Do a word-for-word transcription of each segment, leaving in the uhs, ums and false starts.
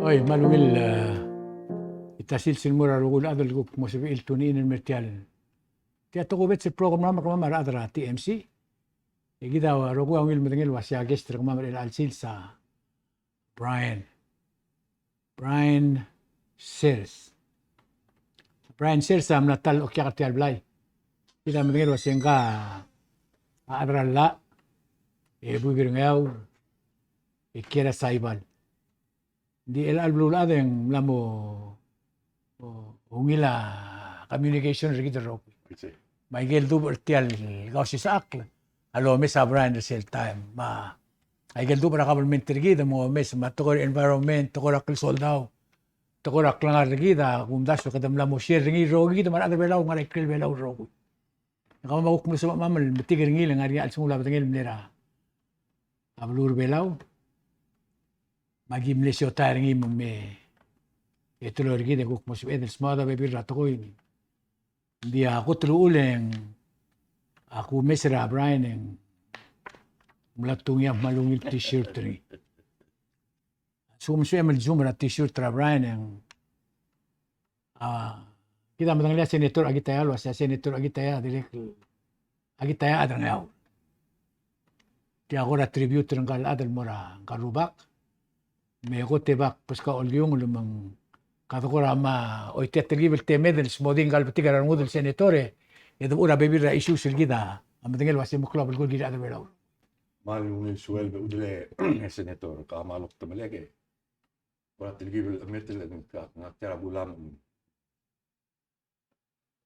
Oi, me a ungil, e, tia el sils el mo er a rokui el chad el kuk mo sebechir el tune in el mer tia el, tia tokubets el program er kemam a rechad er a T M C. E kid a rokui a ungil medengei el ua se a guest er kemam er chelecha el sils a Brian. Brian Sers. Brian Sers a mla ta el okiak er tia el blai. Kid a medengei el ua se ngka a chad er a llach, e buik er a Ngeaur, e kiei er a Saibal. Ng di chelecha el beluulechad e ng mla mo, o, ungil a communication er kid el rokui. Me aike el dubech er tia el Kausisechakl a lomes a Brian er sel taem. Me aike el dubech er a government er kid a mo omes, me a tekoi er a environment, tekoi er a klsoldau, tekoi er a klengar er kid a kumdasu e kede mla mo share er ngii el rokui kid me a rechad er a Belau, ngar er a ikrel Belau el rokui. E kemam a kuk mlo sebechemam el metik er ngii, le ngar er ngii a chelsengul a bedengel el mle er a beluu er a Belau. Me aki mle siotai er ngii me, me e teloi er kid e kuk mo sebeched el smaod a bebil er a tekoi. Ng di a kot el uchul e ng, a kumes er a Brian e ng mla tungii a kmal ungil t-shirt er ngii. Sum, sum el sum er a t-shirt er a Brian e ng, a, kid a medengelii a Senator Akitaya el ua se a Senator Akitaya a dirrek, Akitaya a chad er a Ngeaur. Tia kora tribute er ngka el chad el mo er ngka el rubak. Me kot e bak beskau a olkiungel me ng, kede kora mo oitii a telkib el temed el smodii ngka el betik er a rengud el senator e, e debechur a bebil er a issues el kid a medengei el ua se meklou a belkul el kirel a chad er a Belau. Me a ungil sueleb e udel e senator, ka me a lok temelek e kora telkib el chemetel e ngak, ngak tia er a bulam.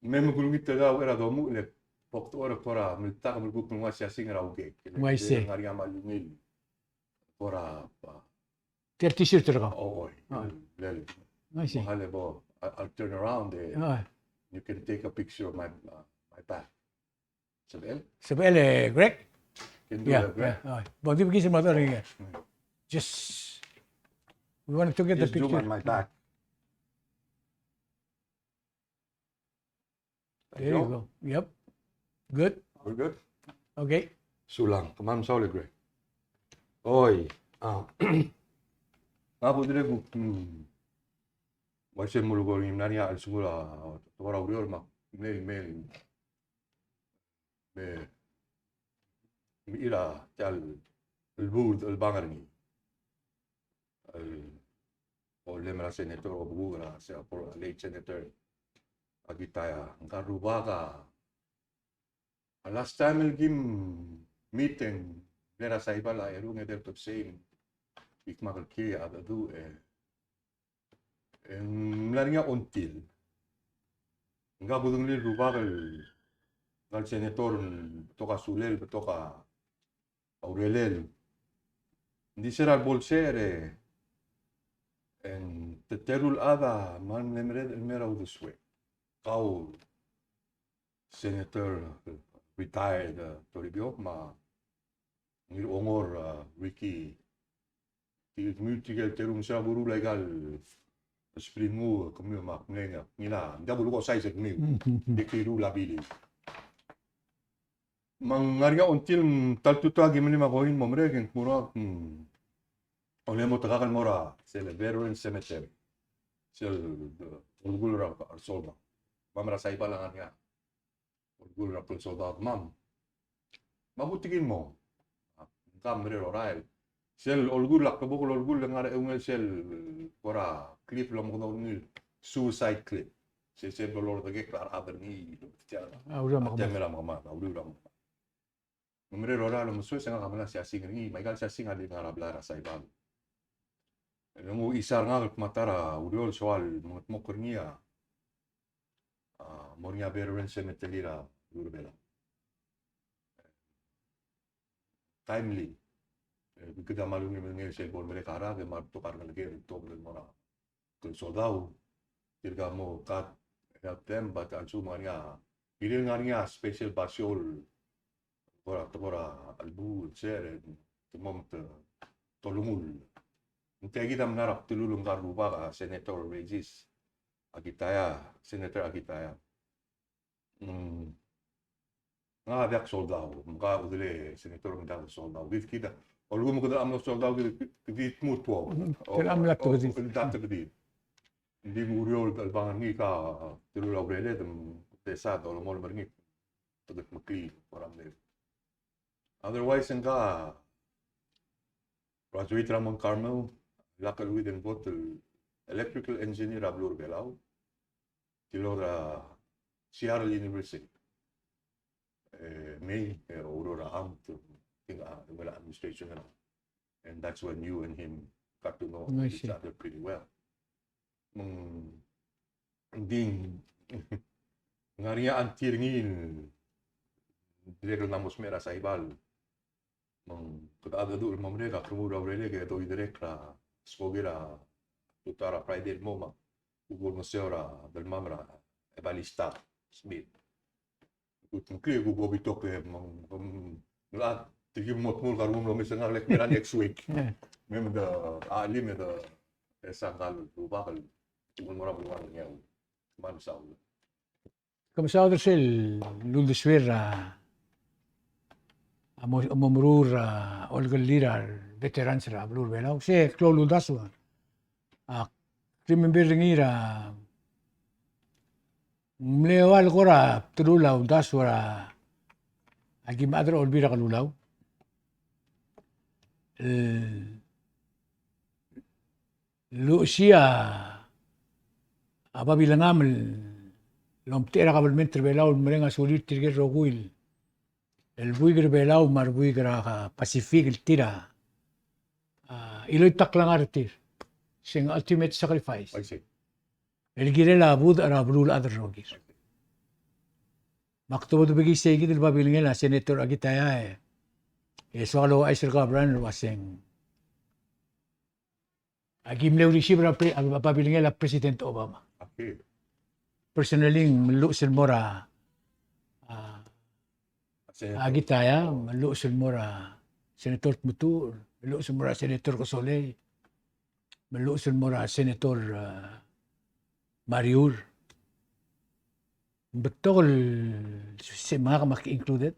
Me me kulengit er kau er a domuchel e bo kdechor e kora miltak me kuk nguu a siasing er a ukek. Uaisei. Ngar er ngii a kmal ungil. Kora, a, tia el t-shirt er kau. O, oi. A. Lel. Uaisei. Mo kmal bo, I, I'll turn around e. A. You can take a picture of my, uh, my back. Sebechel? Sebechel e, Greg? Can do that, Greg? Yeah, yeah. All right. Well, give, give him another thing. Mm. Just, we wanted to get the picture. Just zoom on my back. There you go. Yep. Good. We're good? Okay. Sulang, kmal mesaul e Greg. Oi, a. Ngak a dirrek kuk, mm, uaisei el melekoi er ngii, ng ngar er ngii a chelsengul a, a, tekoi er a ureor me ak mle, mle me, me chir a tia el, el buu el chelebangel er ngii. El, olem er a senator, obekuk er a se-, a, late senator Akitaya, ngka el rubak a, a last time el kim meet e ng mle er a Saibal a eru, ng edei el kebesei, e kmal kiei a bedu e E ng mla er ngii a ongtil. Ngka a kudengelii el rubak el, ngka el senator, betok a sulel, betok a urerel. Ng di se er a lebo el secher e ng te, teru el chad a kmal mle mereched el mei er a uldesuek. Kau Senator, uh, retired, uh, Toribiong, me a Ngirongor, uh, Ricky. Tirke el teru me sel buruul aika el spring, uh, kemiu me ak mle ngii a, ngii a, ng diak bo leko size er kemiu. Tirke el teru el ability. Me ng ngar er ngii a ongtil, mm, ta el tutau a ki mle me a koin mo merek e ng kmo er ngak, mm, Olem e mo tekak el mo er a sel Veteran Cemetery. Sel, uh, olkul er a resoldau. Me a mera Saibal a ngar er ngii a olkul er a klsoldau er kemam. Me a kutik el mo. Ngka a mera el orael. Sel olkul, a klebokel el olkul, e ngar er a eungel sel kora cliff el omekedong er ngii el Suicide Cliff. Sel, sel bo lodekek a rechad er ngii. A uriul a mekemad. A temel a mekemad, a uriul a mekemad. Me mera el orael el omesues e ngak a mla siasing er ngii, me aika el siasing a di ngar er a blai er a Saibal. E ng uchul e ng ngar er ngii a kmal ta er a ureor el soal mengetmokl er ngii a, a, mo er ngii a Veteran Cemetery er a beluu er a Belau. Timely. E, kid a kmal ungil el medengei sel bo lemerek a rak e kmal betok a rengelekel el tobed el mo er a klsoldau, tirka mo cut, help them, but a lsekum ng ngar er ngii a, kirel ngar er ngii a special basio el kora, kora chelebuul, sel, te mo me te, te olengull. Ng tia kid a mla er a bdelul ngka el rubak a Senator Regis Akitaya, Senator Akitaya. Mm. Ngak a diak soldau, me ngka a udel e senator me ng diak soldau. Kid, kid a, Olkuk me kede mla soldau kede, kede di tmuu el tuobed. Mm, o, kede mla o, tuobed. Kede di tuobed. Ng di mo uriul el bang er ngii ka, telul a urerel, te mesa, dolemolem er ngii. Te kudmeklii, kora mle. Otherwise, ngka graduate er a Mount Carmel, lak el widen kot el electrical engineer er a beluu er a Belau. Tilobed er a Seattle University. E, mei, e, oureor er a amt, tia, a, ungil administration er a. And that's when you and him got to know each other pretty well. Me ng di ngar er ngii a auntie er ngii el dirrek el mla mo smecher er a Saipan. Me ng kede cheldecheduch el mo merek, ak remuul er a urerek e doiderekl er a skoki er a tutau er a Friday el mo me ak kuk olengeseu er a delmam er a Ebalista Smith. Kuk meklii e kuk obitok e me ng, me ng, me ng, tirke el mo tmuu el kar nguu el omes er ngak el lak mei er a next week. Me me de, a, chelim e de, e, sel ngka el rubak el, el mo er a beluu er ngii a, me ng saul. Ke mesaod er sel uldesuir a, a mo, mo meruul er a olekellir a veterans er a beluu er a Belau. Se klou el uldasu. Ak remember er ngii er a, ng mle ua el kora bdelul a uldasu er a, a ki mad er a Olbiil er a Kelulau. El luchesii a babilengam el omtechei er a kabelment er a Belau el mereng a sulir tirke el rokui el buik er a Belau me a rebuik er a Pacific el tir a, a, chiloit a klengar er tir. Se ng ultimate sacrifice. I see. El kirel a budech er a beluulechad el rokir. Me ak tobedebekii sei kid el babilengel a Senator Akitaya e, e soak el ouchais er kau Brian el uaseng, aki mle receive er a pre-, a babilengel a President Obama. Okay. Personally, me lluches el mo er a, a, Senator. Akitaya, me lluches el mo er a Senator Tmetuchl, me lluches el mo er a Senator Kesolei, me lluches el mo er a Senator, a, Mariur. Ng betok el se, me ngak me ak included,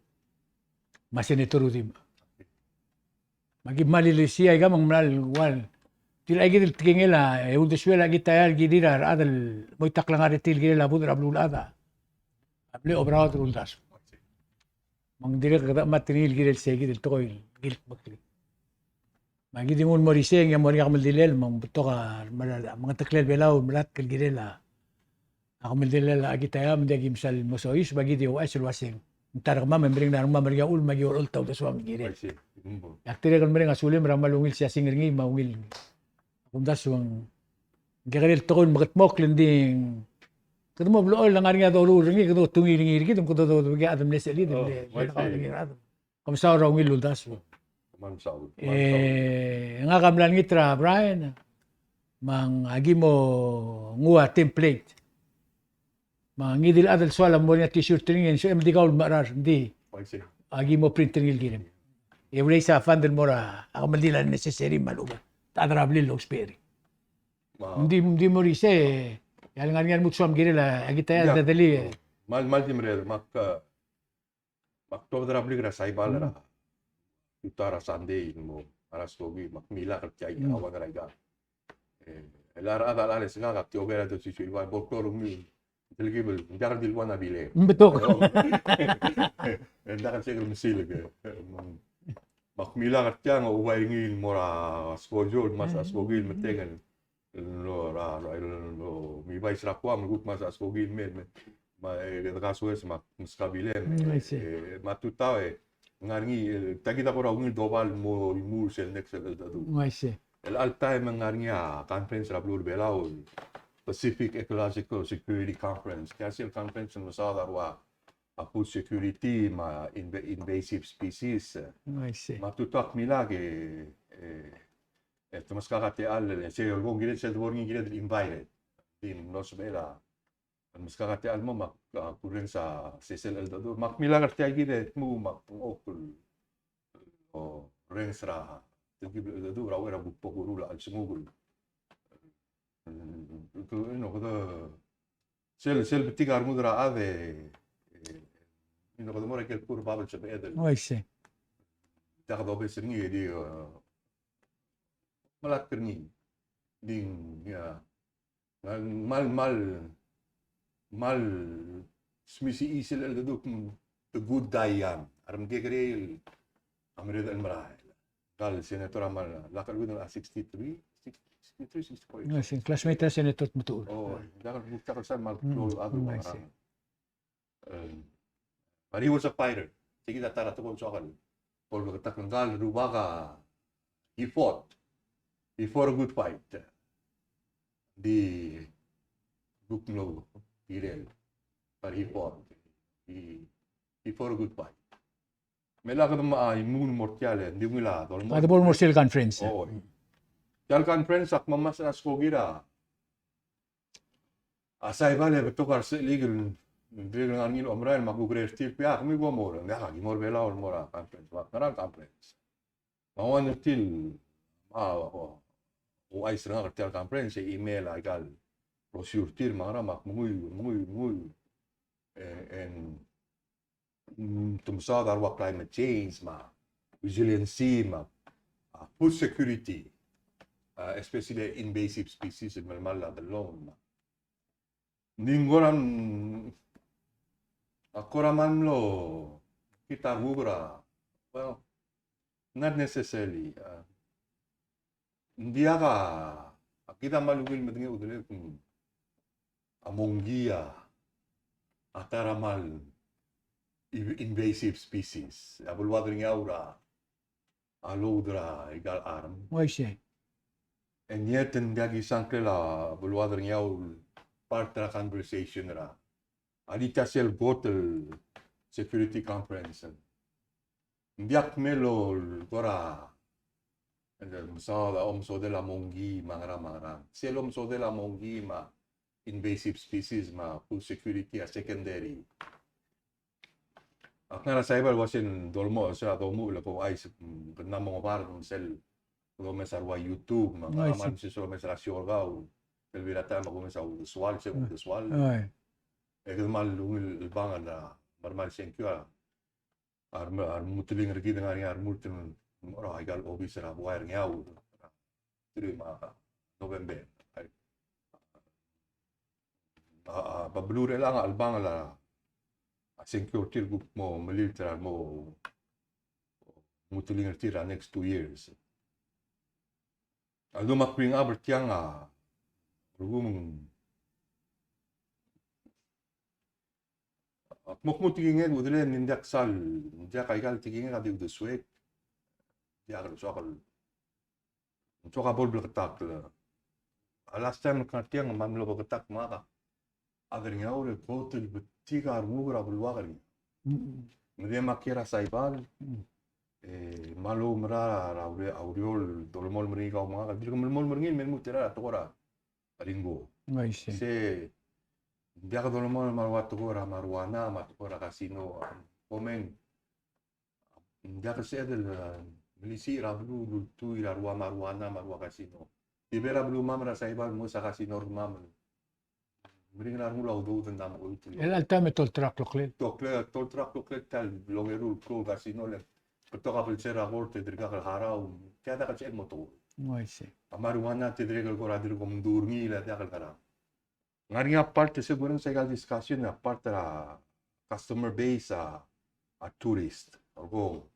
me a Senator Rudimch. Me aki mle luchesii aika me ng mla el ua el, tia kid el tekingel a, e uldesuel a Akitaya el kirir a rechad el mo choit a klengar er tir el kirel a budech er a beluulechad a mle oberaod el uldasu. Me ng dirrek kede chemat er ngii el kirel sei kid el tekoi el kildmeklii. Me aki di nguu el mo er isei e ng mo er ngii a kemeldilel me ng betok a, me a, mengeteklel Belau el melatk el kirel a, a kemeldilel a Akitaya me ng diak ki mesa el mo soiseb, me aki di ouchais el uaseng, ng ta er kemam e mereng a rengmam er ngii a uchul me aki olecholt a uldesuam el kirel. I see. Mm. E ak dirrek el mereng a sulem er a kmal ungil siasing er ngii me a ungil Kumdasu e ng kekerei el tekoi el mekedmokl, e ng di kede mo blechoel el ngar er ngii a doruul er ngii, kede otungii er ngii er kid, me kede dodengei a chad el mle sechelid, el mle, oh, mle, I see, er a chad. Kom mesaul er a ungil el uldasu. Kom mesaul. E, ngak a mla olengit er a Brian, me ng aki mo nguu a template. Me ngii di el chad el soal a mo er ngii a t-shirt er ngii, e ng sebechem el di kau el mecherar, ng di. I see. Aki mo print er ngii el kirem. E raise a fund el mo er a kemeldiil a necessary me a lechub a chad er a blil el ousbech er ngii. Wow. Ng di, ng di mo er isei, e a lengar er ngii a lmuut soam el kirel a Akitaya el dedelii. Kmal, kmal di mereched, me ak, me ak tuobed er a blik er a Saipan er a tutau er a Sunday el mo ngar er a skoki, me ak milak er tia el ua ngera ikang. E, el a rechad a lsengak, ak di oker a dosiu el ua bo el klou el ungil, telkib el, ng diak el di el ua a bilek. Ng betok. E ng diak el sebechek el mesilek. Me ak milak er tiang, ouchais er ngii el mo er a skoki el, me a skoki el metengel. Lo, ra, ra, lo, lo, mi bai er a Guam, el kuk me a skoki el mei, me, me, e, kede kasoes me ak meskau a bilem, mm, I see, e, me a tutau, e, ngar er ngii, e, tia kid a kora ungil dobal el mo, mo er sel next el, el, el, mm, I see. El chelecha el taem e ng ngar er ngii a conference er a beluu er a Belau, Pacific Ecological Security Conference. Tia sel conference el mesaod a rua, a food security me a inv-, invasive species. Mm, I see. Me a tutau ak milak e, e, e te meskak a techall, e, sel kmo ng kired, sel debo er ngii ng kired el invited. Di mlo sebechel a, meskak a techall el mo me ak, a, kurrenges a sesei el cheldecheduch. Me ak milak er tia kid e dmu me ak nguu el orrenges er a telkib el cheldecheduch er a uchei er a kuk bo kuruul a chelsenguk el, you know, kede sel, sel betik a rengud er a chad e, e, you know, kede mo er a ikel kuk bab el sebeched el. Oh, I see. diak dobes er ngii e di, eh, melatk er ngii. Di, ya, Ng mal, mal, mal smisichii sel lekeduk, mm, the good die young. A remekekerei a mereched el merael. Ngka el senator a mal, lak el uid a sixty-three, sixty-three, sixty-four. Yes, classmate er a Senator Tmetuchl. Oh, ngka el kuk ta el sal mal, mm, klou a, mm, I see. Em, but he was a fighter. Sei kid a ta er a tekoi el soak el bo leketakl. Ngka el rubak a, he fought. He fought a good fight. Di kuk mlo kirel. But he fought. He, he fought a good fight. Me lak de mo, a, imung mo er tial, e ng di ungil a dolemolem. A dolemolem er sel conference. Oh. Tial conference a kmo mas a skoki er a A Saibal e betok a resechel el, dirrek el ngar er ngii el omerael me a kuker er tir el kmo, a kemiu ko mo er, ng diak, aki mo er a Belau el mo er a conference, me a ngera el conference. Me a one er tir a, a, a, ouchais er ngak er tia el conference, e email a ikal brochure er tir me a ngera, me ak menguiu, menguiu, menguiu. E, e ng mm, te mesaod a rua climate change, me a resiliency, me a, a, food security, a, especially invasive species, el melemall a dellomel, me a. Ng di ng kora, mm, a kora mal mlo, kid a renguk er a, well, not necessarily, a, Ng diak a, a kid a mal ungil medengei a udelel, mm, a monkey a, a ta er a mal i-, invasive species. A beluad er Ngeaur a, a load er a ikal charm. Uaisei. And yet, ng diak kisang a beluad er Ngeaur part er a conversation er a, a di tia sel kot el security conference. Ng diak mle kora, el mesaod a omesodel a monkey me a ngera me a ngera. Sel omesodel a monkey me a invasive species me a food security a secondary. Ak ngar er a Saibal el uase ng dolemolem, sel domuchel e ko ouchais, mm, kede mo ngebard me sel domes a rua YouTube, me a ngera me sel domes er a Siorkau, el bla ta me ko mes a uldesual, sel uldesual. E kede mal ungil el bang el, a, me a remal sengkio a a rem-, a remuteling er kid e ng ngar er ngii a remurt el mo er a ikal obis er a buai er Ngeaur. Three me a November. A, a, a beluu er chelechang a chelebangel a sengkio er tir kuk mo melilt er a remo muteling er tir er a next two years. A ldu me ak bring up er tiang a, a ldu me ng Ak mo kmu tekingek, udelel, ng diak sal, ng diak a ikal tekingek a di uldesuek, diak el soak el, soak a bo el bleketakl. A last time el kngar tiang me a mlo bleketakl me ngak a, a chad er Ngeaur el kot el betik a renguk er a beluak er ngii. Me de me a kiei er a Saibal, e, me a loumera er a ure-, a ureor el dolemolem er ngii kau me ngak, dirk melemolem er ngii el me lmuut er a tekoi er a Ringo. I see. Se, ng diak dolemolem a rua tekoi er a marijuana, me a tekoi er a casino, a, komeng. Ng diak el sebeched el, a, melisiich er a beluu el ultuil er a rua marijuana, me a rua casino. Di bo er a beluumam er a Saibal el mo mesa casino er kemam. Meringel a rengul a udoud el mla mo oltuil. El, el taem e tolterau a kloklel. Tolterau, tolterau a kloklel, tia el ongeru el klou el casino le betok a blsir a kort e dirkak el harau, tia diak el sebeched el mo tekoi. I see. A marijuana te dirrek el kora dirk omdu er ngii e diak el ngerang. Ngar er ngii a part, se kureng sa ikal discussion, a part er a customer base a, a tourist. A leko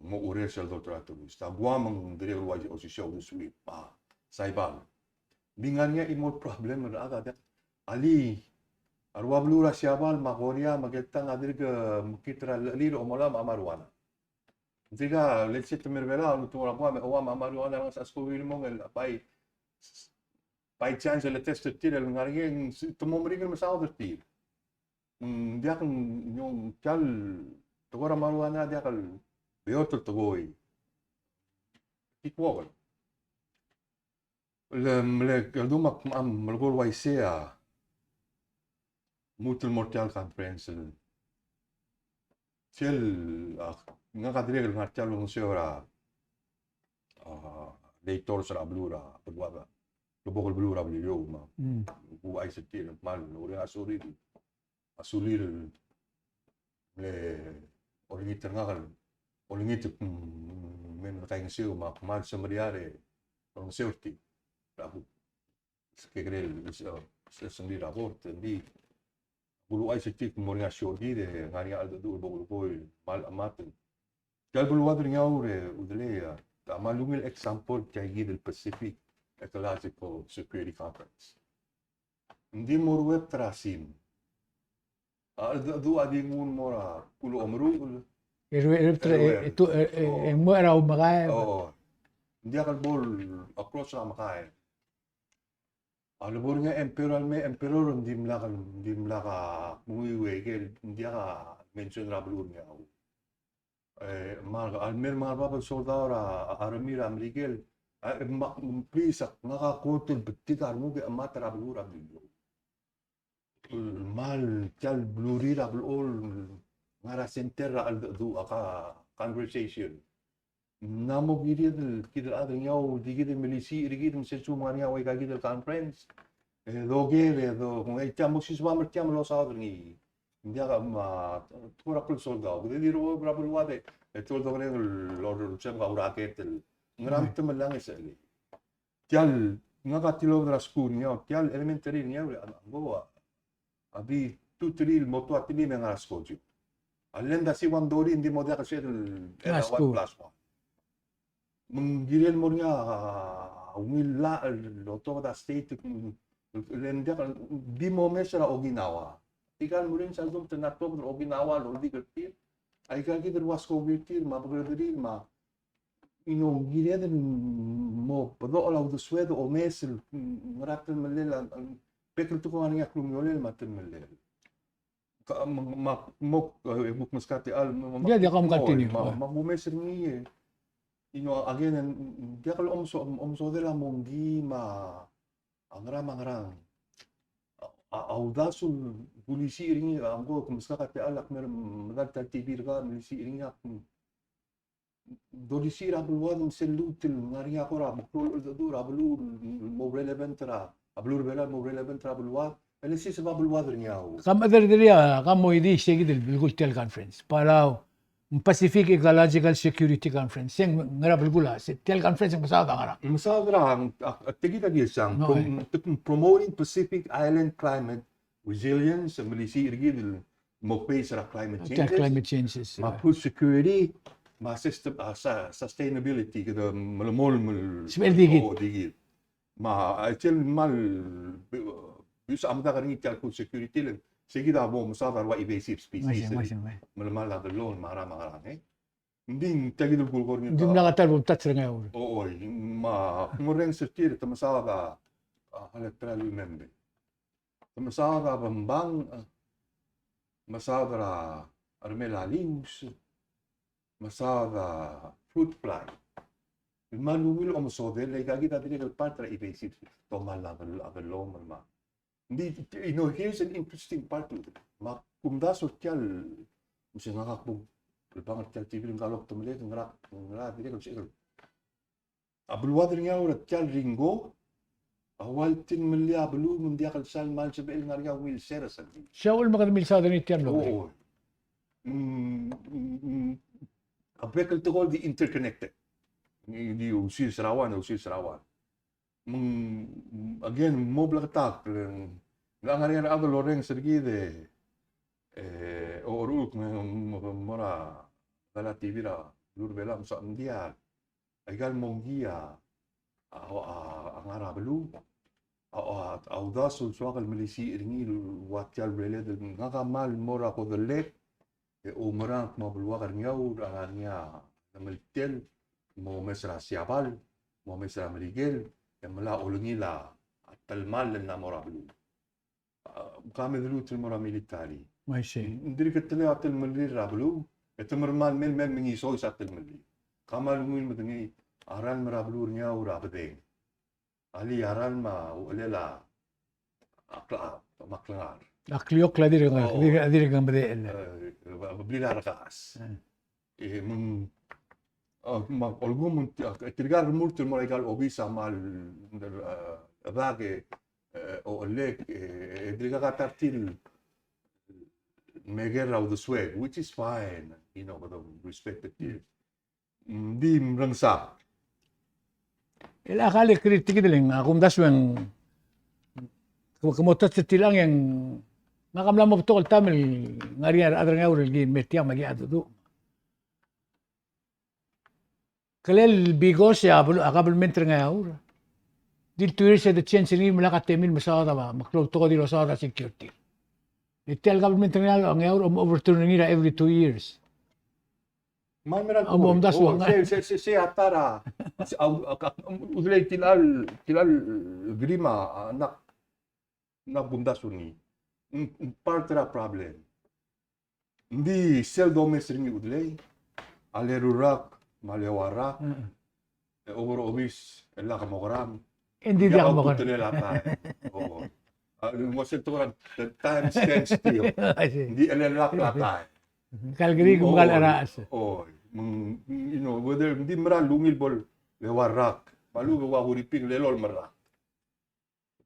mo oureor sel dolterau a tourist. A Guam a ng dirrek el ua osisiu a uldesuir. A Saibal. Ng di ngar er ngii a chimo el problem er a rechad a diak. Alii, a rua beluu er a Siabal me a Korea me a Keltang a dirk mekngit er a llechir el omelam a marijuana. Ng dirkak, let's say, te mei er a Belau, a lmuut er a Guam, e oua me a marijuana el ngasech a skoki el mong el bai, bai chance el test er tir el ngar er ngii, te mo meringel el mesaod er tir. Ng diak, ng, ng, tia el tekoi er a marijuana a diak el beot el tekoi. Di kuokel. Le, mle, el du me ak, am, mle kol uaisei a lmuut el mo er tia el conference el. Sel, a, ngak a dirrek el ngar tia el olengeseu er a, a, legislators er a beluu er a, beluu er a, lebo el beluu er a Beliliou me a. Mm. Ku uaisei er tir, me a lorrenges a sulir. A sulir el mle olengit er ngak el, olengit el, mm, me ng kaingeseu me a kmal semeriar e olengeseu er tir. Er a kuk kekerei el, el, el sengrir a board, e ng di, kuk uaisei e tir a kuk mo er ngii a show er kid e ng ngar er ngii a cheldecheduch el bo kulekoi el kmal chemat el Tia el beluad er ngii a ure, udelei a, a kmal ungil example tia kid el Pacific Ecological Security Conference. Ng di mo ruebet er a sim. A cheldecheduch a di nguu el mo er a kuk omeruul. E ruebet er a, e, e, e, e, e, mo er a omekai. Oo. Ng diak el bo el across er a omekai. A lebo er ngii a emperor, a leme a emperor, ng dimlak, ng dimlak a menguiu e ikel, ng diak a mention er a beluu er ngii a. E, me a, a leme a remengar er bab el soldau er a, a, army er a Merikel, a, e, me ak, please, ak, ngak a kot el betik a renguk e chemat er a beluu er a Beliliou. Kmal tia el blurir a blechoel ngar er a center er a cheldecheduch a conversation. Ng mo kired el kid el chad er ngii a di kid el melisiich er kid me sel sel ngar er ngii a ua ika kid el conference. E doker e do, e tia mo sisebam er tia me losaod er ngii. Ng diak a, me a, tekoi er a kuk soldau. Kede di ruebet er a beluad e, e te oldokerreng el order er a sebechek a uraket el ngerang, te melang e sel. Tia el, ngak a tilobed er a skuul er ngii a, tia el elementary er ngii a, a, a, a di two three el mo two three me ngar er a skuul. A lenda si one thirty, ng di mo diak el sebeched el, el one plus one. Me ng kirel mo er ngii a, a, ungil llach el otobed a state, le ng diak, di mo omes er a Okinawa. Ika el murin sel dum te mla tobed er a Okinawa el oldik er tir. Aika kid el ua skoki er tir, me a bekerderir, me a, you know, kired el mo bedochel a uldesued, omes el, ngera telemellel a, a, bek el tekoi a ngar er ngii a klungiolel me a telemellel. Ka, me, me, mo, e, kuk meskau a techall, me, me, ia, diak a mo continue. Me, me, mo omes er ngii, e, you know, again, e, diak el omeso-, omesodel a mongki me a ngerang me a ngerang. A, a, a uldasu el kulisiich er ngii, a, ng ko, kuk meskau a techall, ak mer, medal tia el T V er kau, melisiich er ngii, ak, dolisiich er a beluad me sel lmuut el ngar er ngii a kora meklou el cheldecheduch er a beluu el mo relevant er a, a beluu er a Belau el mo relevant er a beluad. E le siseb a beluad er ngii a. Ka mo chederedii a, ka mo di sei kid el belkul tia el conference. Palau, Pacific Ecological Security Conference. Sei ng ngera belkul a, sei tia el conference ng mesaod a ngerang. Mesaod er a, a, a, tia kid a di sang, no, prom-, e, te-, promoting Pacific Island climate resilience, melisiich er kid el mo face er a climate changes. Climate changes, me a, yeah, food security, me a system, a, sa-, sustainability, kede melemolem el. Sebechel di kid. O, di kid. Me a, a, sel kmal, bi-, bius a medakl er ngii tia el food security le, sei kid a bo mesaod a ua invasive species. Melemall a dellomel me a ngerang me a ngerang, e. Ng di tia kid el kulekoi er ngii. Ng dimlak a ta el bo mtouch er ngii a ureor. O, oi, me a, ng orrenges er tir, te mesaod a, a, hale try to remember. Te mesaod a bembang, e, mesaod er a, a remel a lius, mesaod a fruit fly. Me a ungil omesodel, e aika kid a dirrek el part er a invasive, te omall a dell-, a dellomel me a Ng di, you know, here's an interesting part. Me a kumdasu er tia el, me se ngak a kuk, el bang er tia el T V el ngalek te melek, ngera, ngera dirrek el secher. A beluad er ngii a ua er tia el ringko, a ua el telemellii a beluu me ng diak el sal mal sebechel ngar er ngii a ungil ser a sel. Sel ua me kede milsaod er ngii tia el mlo. Oo. Mm, mm, mm. A bek el tekoi di interconnected. Di, di uses er a one, uses er a one. Me ng, again, mo bleketakl, ng ngar er ngii a rechad el orrenges er kid e, e, o, orechuk me, me, mo er a, a T V er a beluu er a Belau, me soak ng diak, aika el mongki a, a, a, a ngar er a beluu, a, a, a uldasu el soak el melisiich er ngii el ua tia el relate, ngak a kmal mo er a kodellek, e oumerang me a beluak er ngii a, a ngar er ngii a, a ngeltel, mo omes er a Siabal, mo omes er a Merikel, e melai a olengil a, a telemall el mla mo er a beluu. A, ka me deluut el mo er a military. I see. Ng dirk teloi a telemellii er a beluu, e te mera el mei el mengisois a telemellii. Ka kmal ungil medengei, a ralm er a beluu er ngii a ua er a bedeng. Alii a ralm a uchelel a, a kle-, a, me a klengar. A kliokl a dirk, o, dirk, dirk medechel. E, ba, ba, blil a rekas. Mm. E, me ng, a, me a, olkuk me ng, a, tirka el remurt el mo er aika el obis a kmal, a, dak e, e, ochellek, e, e, dirkak a ta er tir el mekekerei a uldesuek, which is fine, you know, kede respect er tir. Ng di mrengesang. E le a kall e kiritikid el ng, a kumdasu e ng, ke mo touch er tiang e ng, ngak a mla mo betok el taem el ngar er ngii a rechad er Ngeaur el ki me tiang me ki a dedu. Kelel because a bel-, a government er Ngeaur. Di el two years e de change er ngii me lak a temir el mesaod a, me klou el tekoi di losaod a security. E tia el government er Ngeaur, Ngeaur a mo overturn er ngii er a every two years. Me a mera el, a mo omdasu a, oh, ngar. Se, se, se, se a ta er a, se, a, a, a, udelei tia el, tia el kerim a, a, ngak, ngak a kumdasu er ngii. Ng, ng part er a problem. Ng di sel domes er ngii a udelei, a le rurak, me a le ua rak, mm, e over obis, e lak a mo keram. E ng di diak a mo keram. Ng mo sel tekoi er a, the time stands still. I see. Ng di chelellakl a taem. Kalkeriik me ng, oh, kaleraas. Oh, me ng, you know, whether ng di mera el ungil bo le ua rak, me a lechub e ua Huriping el elolem el rak.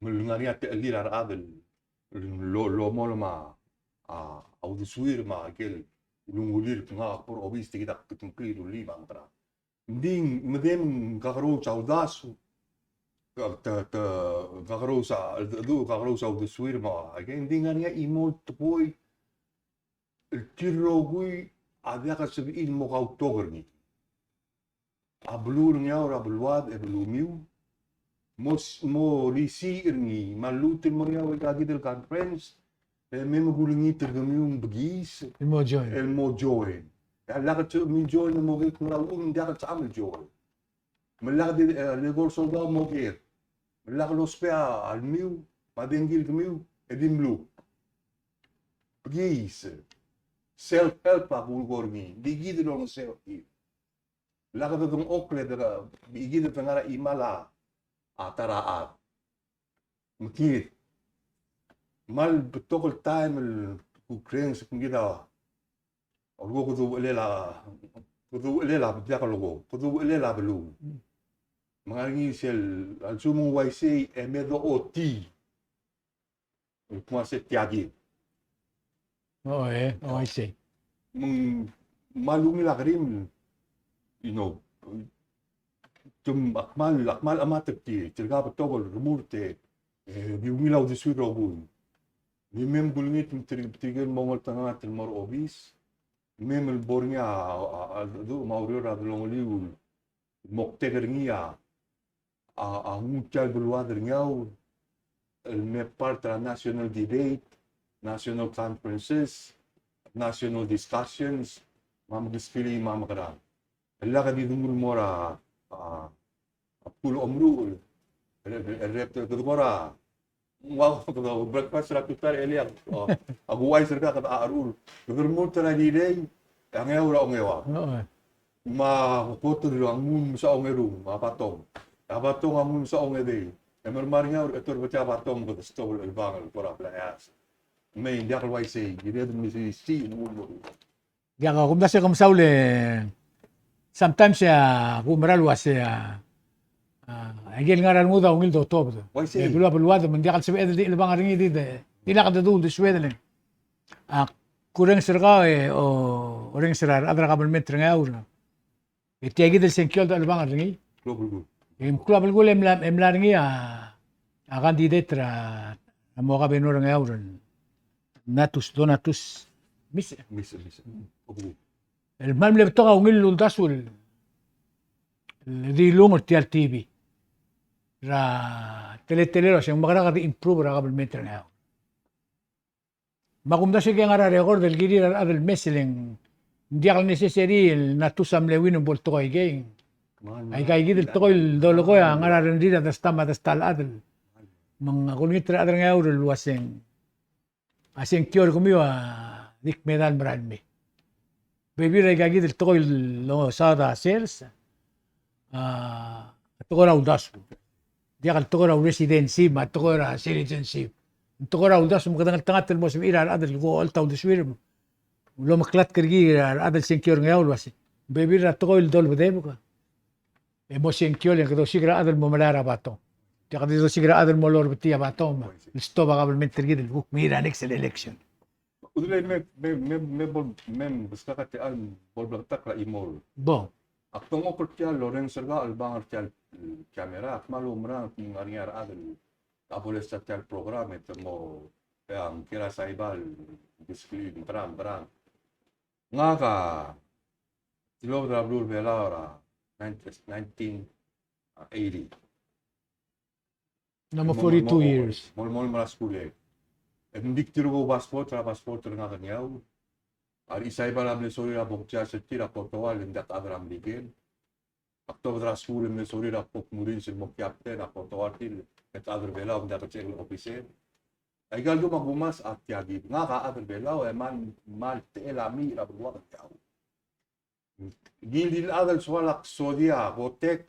Me ng ngar er ngii a techellir a rechad el lo, lomolem a, a uldesuir me a ikel ulungulir, ngak a kbo er a obis, tia kid a kutmeklii el rullii me a ngerang. Ng di, me dem kakerous a uldasu, ka, te, te, kakerous a, du, kakerous a uldesuir me a, ke, ng di ngar er ngii a chimo el tekoi el tir el rokui a diak el sebechir el mo kautok er ngii. A beluu er Ngeaur a beluad e belumiu, mo s-, mo lisiich er ngii, me a lluut el mo er ngii a ua ikakid el conference, e mei me kulengit er kemiu ng bekiis el mo join. El mo join. E a lak el sebechem el join e mo keik, me a uchul me ng diak el sebecham el join. Me lak di, e, le kor soldau mo keik. Me lak lousbech a lmiu, me a dengki el kemiu, e di mluut. Bekiis. Self-help a kulekoi er ngii. Di kid el olengeseu er kid. Lak dodengchokl e de, ikid el de ngar er a chimal a ta er a chad. Me kid. Kmal betok el taem el kuk rrenges, me kid a, a leko kede uchelel a, kede uchelel a, diak a leko, kede uchelel a beluu. Me ng ngar er ngii sel, a lsekum ng uaisei e me dochotii. Kmo se tia kid. Oh, e, oh, I see. Me ng kmal ungil a kerim, you know, te, ak kmal, ak kmal chemat er tir, tirka betok el remurt e, e, di ungil a uldesuir el rokui. Di mei me kulengit me tir, tirke el mo ngeltengat el mo er a obis, mei me bo er ngii a, a, a, du, me a ureor a delongeliu el moktek er ngii a, a, a nguu tia el beluad er Ngeaur el me part er a national debate, national conferences, national discussions, me a mekeskilii me a mekerang. E lak di denguu el mo er a, a, a bkul omeruul, el, el, el rep, kede kora, ng ua kede breakfast er a tutau er a elii, a, a kuuchais er kau kede a cheruul. Kede remurt er a Rirei, e a Ngeaur a ongeua. Me a Kotel a nguu el msa ongerung, a Batong. A Batong a nguu el msa ongedei. E mermang er a Ngeaur, e te orbet a Batong, kede stop el chelebangel el kora blaias. Me ng diak el uaisei, kired el mesisiich el nguu el mo. Diak, a kumdasu e ke mesaul e sometimes e a kumera el uase a, a, a ikel ngar er a rengud a ungil dotobed. Uaisei. E beluu a beluad me ng diak el sebeched el di chelebangel er ngii, di, di, di lak dedu el di sued el. A kurrenges er kau e, o, orrenges er a rechad er a kabelment er Ngeaur. E tia kid el sengkio el dechelebangel er ngii. Klou a belkul. E klou a belkul e mla, e mla er ngii a, a candidate er a, a mo governor er Ngeaur, Donatus, Donatus Misse. Misse, Misse. Mm. Obu. El kmal mle betok a ungil el uldasu el, el di lung er tia el T V er a teletelel el uase ng mekerang e di improve er a kabelment er Ngeaur. Me a kumdasu e ke ngar er a record el kirir a rechad el mes el ng diak el necessary el Natus a mle win el bo el tekoi aikei. Aika kid el tekoi el dolekoi a ngar er a rengrir a desta me a desta el chad el. Me ng kulengit er a rechad er Ngeaur el uaseng, a sengkio er kemiu a di kmedal merael mei. Bebil er aika kid el tekoi el losaod a sers, a tekoi er a uldasu. Diak el tekoi er a residency me a tekoi er a citizenship. Tekoi er a uldasu me kede ngeltengat el mo sebechir a rechad el ko olta uldesuir. Lomeklatk er kid a rechad el sengkio er Ngeaur el uase, bebil er a tekoi el dolbedebek e mo sengkio e kede osiik er a chad el mo melai er a Batong. Diak di dosiik er a chad el mo lorebetii a Batong me el stop a kabelment er kid el kuk mengiil er a next el election. Udelei, me, me, me, me bo, me, beskak a techall bo lebleketakl a chimo el. Bo. Ak dengchokl er tia el orrenges er kau el bang er tia el, mm, kamera, ak kmal oumerang el ngar er ngii a rechad el a bo lesa tia el program e te mo, e a ngke er a Saibal el describe, ngerang, ngerang. Ngak a tilobed er a beluu er a Belau er a nineteen eighty. Ng mo forty-two years. Mo, mo, mo, mo er a skuul e. E ng di tirke el passport, er a passport er ngak er ngii a. A Rechisaibal a mle sorir a bo kcharge er tir a kotoa el ng diak chad er a Merikel. Ak tobed er a skuul e mle sorir a bo kmuris el mo captain a kotoa er tir el chad er a Belau, ng diak el check el officer. Aika el dum a kumes a tia kid. Ngak a chad er a Belau e kmal, kmal techellel a mei er a beluak er kau. Ngii di el chad el soal a ksodia, kotek,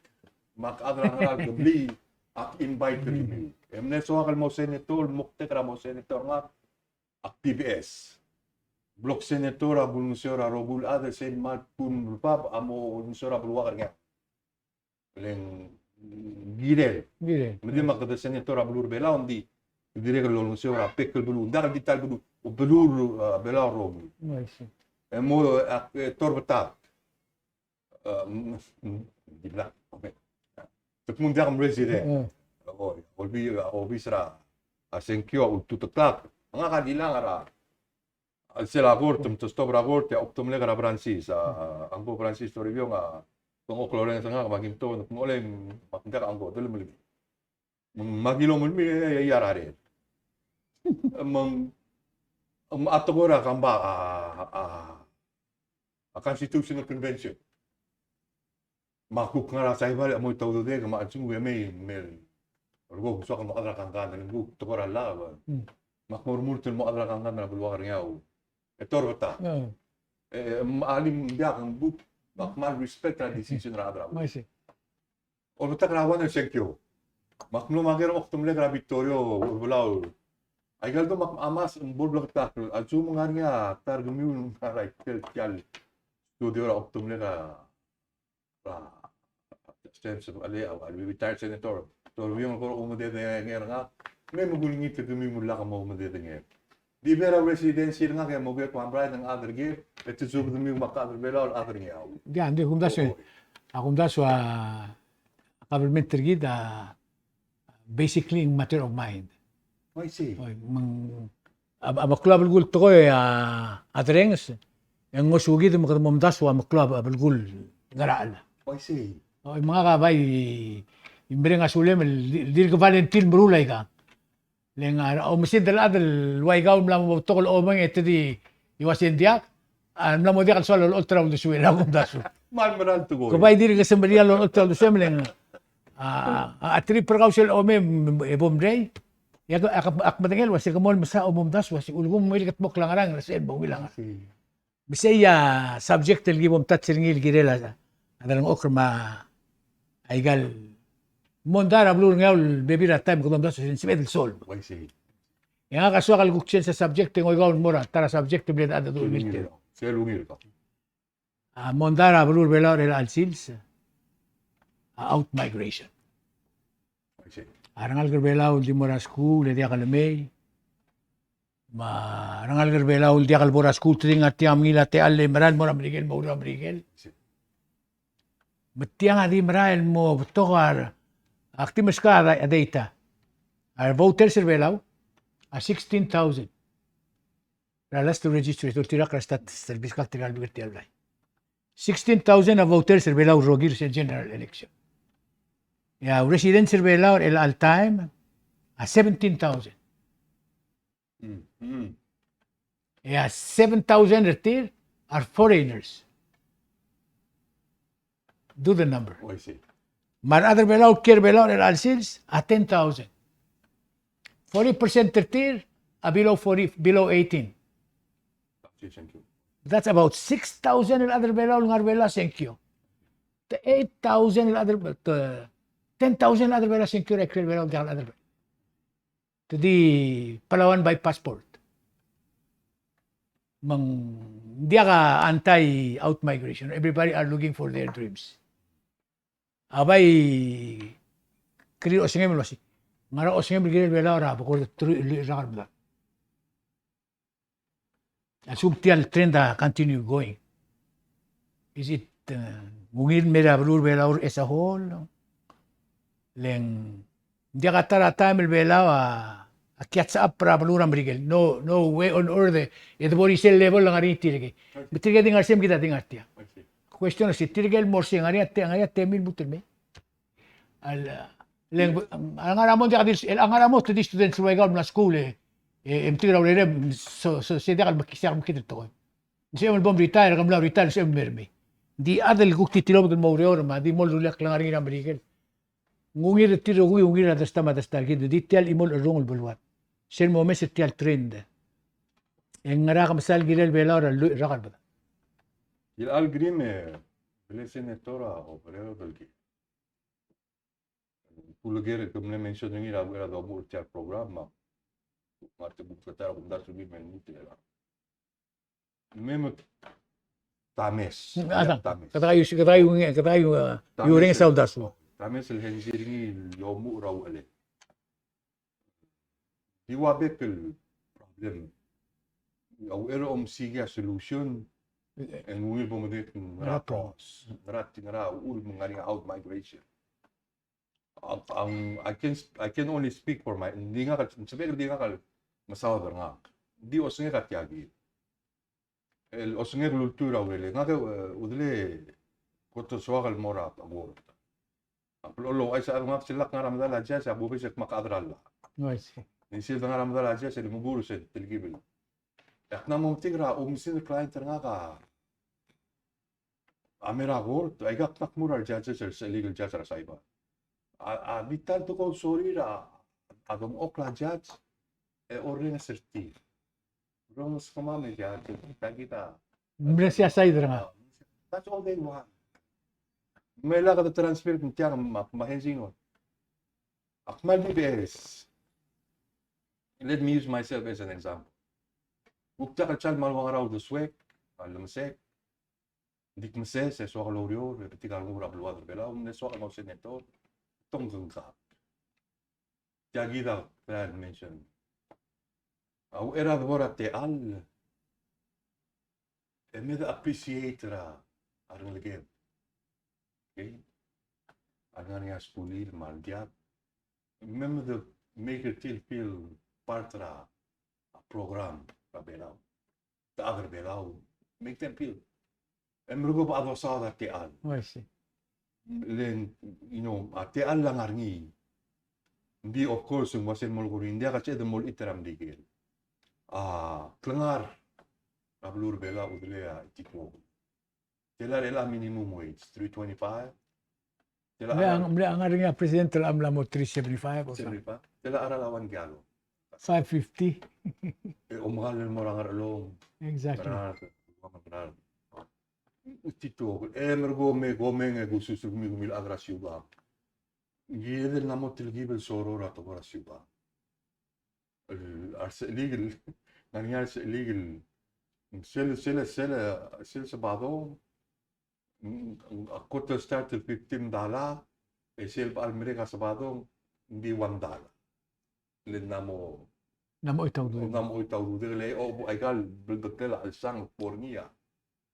me a chad er a ngara el kebliil, ak invite er ngii. E mle soak el mo senator, moktek er a mo senator ngak, ak PBS. Blok senator a bo lolengeseu er a rokui el chad, e sel kmal kuk mle bab a mo lolengeseu er a beluak er ngii. Le ng kirel. Kirel. Me di me kede senator er a beluu er a Belau, ng di dirrek el lolengeseu er a bek el beluu. Ng diak el di ta el beluu, beluu er a Belau el rokui. I see. E mo, e, ak, e, torbetang. E, mm, mm, di bla. Okay. Te kmo ng diak el resident. Mm. O, olbiil, a, obis er a, a, sengkio a ultuteklak. Ngak a dilang er a a sel a kort, te mtestop er a kort, e a oktemlek er a Francis, a, a, Uncle Francis Toribiong, a, Uncle Lawrence ngak, me aki mto, me ng oleng, me ak diak a Uncle, te lemelekoi. Me aki lomelekoi, e, e, e, a rarer. Me ng, me a tekoi er a kamba, a, a, a Constitutional Convention. Me a kuk ngar er a Saibal e mo ta ududek me a lsekum e mei, mei el rokui soak el mo chad er a kangkang, e ng kuk tekoi er a llach. Mm. Me ak mo remurt el mo chad er a kangkang er a beluak er ngii a. E torbetang. Mm. E, me a lim diak, ng kuk, me ak kmal respect er a decision er a chad er a. I see. Olbetak er a one el sengkio. Me ak mlo maker er a oktemlek er a Victoria, Urebelau. Aika el dum me ak mames, ng bo el bleketakl. A lsekum ng ngar er ngii a ta er kemiu el ngar er a ikel tia el studio er a oktemlek er a a, a, a, retired senator. Toribiong el kora oumededengei er ngak, me mekngit e kemiu me lak mo oumededengei. Di bo er a residency er ngak e mo ker, kmal bright a chad er ker, e te subed kemiu me a chad er a Belau el chad er ngii a. Diak, ng di kumdasu. Oi. A kumdasu a government er kid a basically matter of mind. I see. Oi, me ng, a, a meklou a belkul el tekoi a, a derrenges, e ng ngosukid me kede mo omdasu a meklou a belkul el ngerachel. I see. Oi, me ngak a bai, e mereng a sulem el di, dirk volunteer el meruul aika. Le ng a oumesingd el chad el ua ikau el mla mo betok el omeng e te di uase ng diak, a, mla mo diak el soal el olecholt er a uldesuel a kumdasu. Kmal mera el tekoi. Ke bai dirk semeriar el olecholt er a uldesuem le ng, a, a, a trip er kau sel omei e bo mrei. E ak, ak, ak medengei el uase ke mo el mesa omomdasu uase ulekum me el ketmokl a ngerang er sel bo ungil a ngerang. Me sei a subject el ki bo mtouch er ngii el kirel a, a delengchokl me aika el mondai er a beluu er Ngeaur el bebil er a taem e kede omdasu sel sebeched el solve. E ngak a soak el kuk change a subject e ngoikau el mo er a ta er a subject el bla dedu el milter. Sel ungil. A mondai er a beluu er a Belau er chelecha el sils a outmigration. A rengalek er a Belau el di mo er a skuul e diak lemei. Me a rengalek er a Belau el diak lebo er a skuul, te di ngar tiang a mengiil a techall e merael el mo er a Merikel, mo er a Merikel. Me tiang a di merael el mo betok a, ak di meskau a data. A voters er a Belau a sixteen thousand. Er a last registration, tirka er a start service ka tirka el bik er tia el blai. Sixteen thousand a voters er a Belau el rokir er sel general election. E a residents er a Belau er chelecha el taem a seventeen thousand. Mm, mm. E a seven thousand er tir are foreigners. Do the number. Oh, I see. Me a rechad er a Belau el kiei er a Belau er chelecha el sils a ten thousand. Forty percent er tir a below forty, below eighteen. That's about six thousand el chad er a Belau el ngar er a Belau a sengkio. Te eight thousand el chad er a, te ten thousand el chad er a Belau a sengkio er a ikrel a Belau el diak el chad er a Belau. Te di Palauan by passport. Me ng diak a anti-outmigration. Everybody are looking for their dreams. A bai kirir a osengem el uasei, ngera osengem el kirel a Belau er a bekord teruich el rak el medad? A lsekum tia el trend a continue going, is it, uh, Ng ungil el mei er a beluu er a Belau er a as a whole. Le ng diak a ta er a taem el Belau a, a catch up er a beluu er a Merikel. No, no way on earth e, e de bo er isei el level el ngar er ngii tirkei. Me tirkei a di ngar er sei me kid a di ngar tiang. Question er sei, tirkei el mo er sei, ngar er ngii a te-, ngar er ngii a temir el lmuut el mei. A le, le ng, a ngar er a mo ng diak di, a ngar er a mo te di students el ua ikal mla skuul e, e, e metik er a urerem, so, so, se diak el mekisai el mekngit el tekoi. Ng sebechem el bo mretire, ke mla retire, ng sebechem el mer mei. Ng di chad el kuk di tilobed el mo oureor me a di mo rullii a klengar er ngii er a Merikel. Ng ungil er tir el rokui, ungil er a dersta me a dersta el kid, ng di tia el chimo el cherrungel el beluad. Sel momes er tia el trend. E ngera ke mesa el kirel Belau er a lluich el rak el bedam? Chelecha el krim e, bla senator a obrero el kid. Kuleker, ke mle mention er ngii er a, er a domuchel er tia el program, me a, me a te kuk ta er a kumdasu er ngii me ng lmuut el. Me, me, Tames. Mm, a, Tames. Kede kaiu, kede kaiu, kede kaiu, uh, Tames, urrenges a uldasu. Tames el henzi er ngii el omuchel er a uchelel. Di ua bek el problem. A uchei er a omsiik a solution, e ng ungil bo medengei ngera, ngera cause, ngera, ngera uchul me ng ngar er ngii a out migration. Ang, ang, I can, I can only speak for my, ng di ngak el, ng sebechek el di ngak el mesaod er ngak. Ng di osengek a tia kid. El osengek el ultuil er a urerel. Ngak e, e, udele, kot el soak el mo er a, a ward. A blechoel el ouchais a chad, ngak sel lak ngar er a medal a judge, a bo obes e kmal chad er a llach. Oh, I see. Ng sel de ngar er a medal a judge, e le mekurus e telkib el. E ak mla mo metik er a oumesingd el client er ngak a, a mei er a court, aika kmal kmu er a rejudges el, se legal judge er a Saipan. A, a di ta el tekoi el sorir a, a domechokl a judge, e orrenges er tir. Orrenges kemam e judge, ta kid a. Mle se a side er ngak. That's all they want. Me lak de transfer me tiang me, me henzi ngoi. Ak kmal di beches. Let me use myself as an example. Kuk diak el chad me a ua ngera a uldesuek, a lemesek, Ng di kmeses e soak el oureor, e betik a renguk er a beluad er a Belau, me ng soak el mo senator, tong kengkak. Tia kid a kmal mention. A uchei er a debo er a techall, e me de appreciate er a rengeleked. Okay? A ngar er ngii a skulir me a rediak. Me, me de make er tir feel part er a, a program er a Belau. Te chad er a Belau, make them feel. E merekong e bo dosaod a techall. Oh, I see. Le ng, you know, a techall a ngar er ngii. Ng di, of course, ng ua sel molekoi er ngii, ng diak a sebeched el mo olechit er a Merikel. A klengar er a beluu er a Belau a udelei a eighty-four. Tela er chelechang a minimum wage, three twenty-five. Tela mle, mle ngar er ngii a president el mla mo three seventy-five or something. Seventy-five. Tela cheral a one gallon. Five fifty. E omekall el mo er a Ngerchelong. Exactly. Merael, Ngerchelong. Tito, e merekong me, komeng e kusus er kemiu, kemiu el chad er a siukang. Ng kired el mla mo telkib el soror a tekoi er a siukang. El, a resechelig el, ngar er ngii a resechelig el, sel, sel, sel, sel Sabadong, a kot el start el fifteen dollar, e sel bo el merek a Sabadong, ng di one dollar. Le ng mla mo, ng mla mo choit a ududel. Ng mla mo choit a ududel, e, o, aika el bleketakl a chelsang el kbo er ngii a.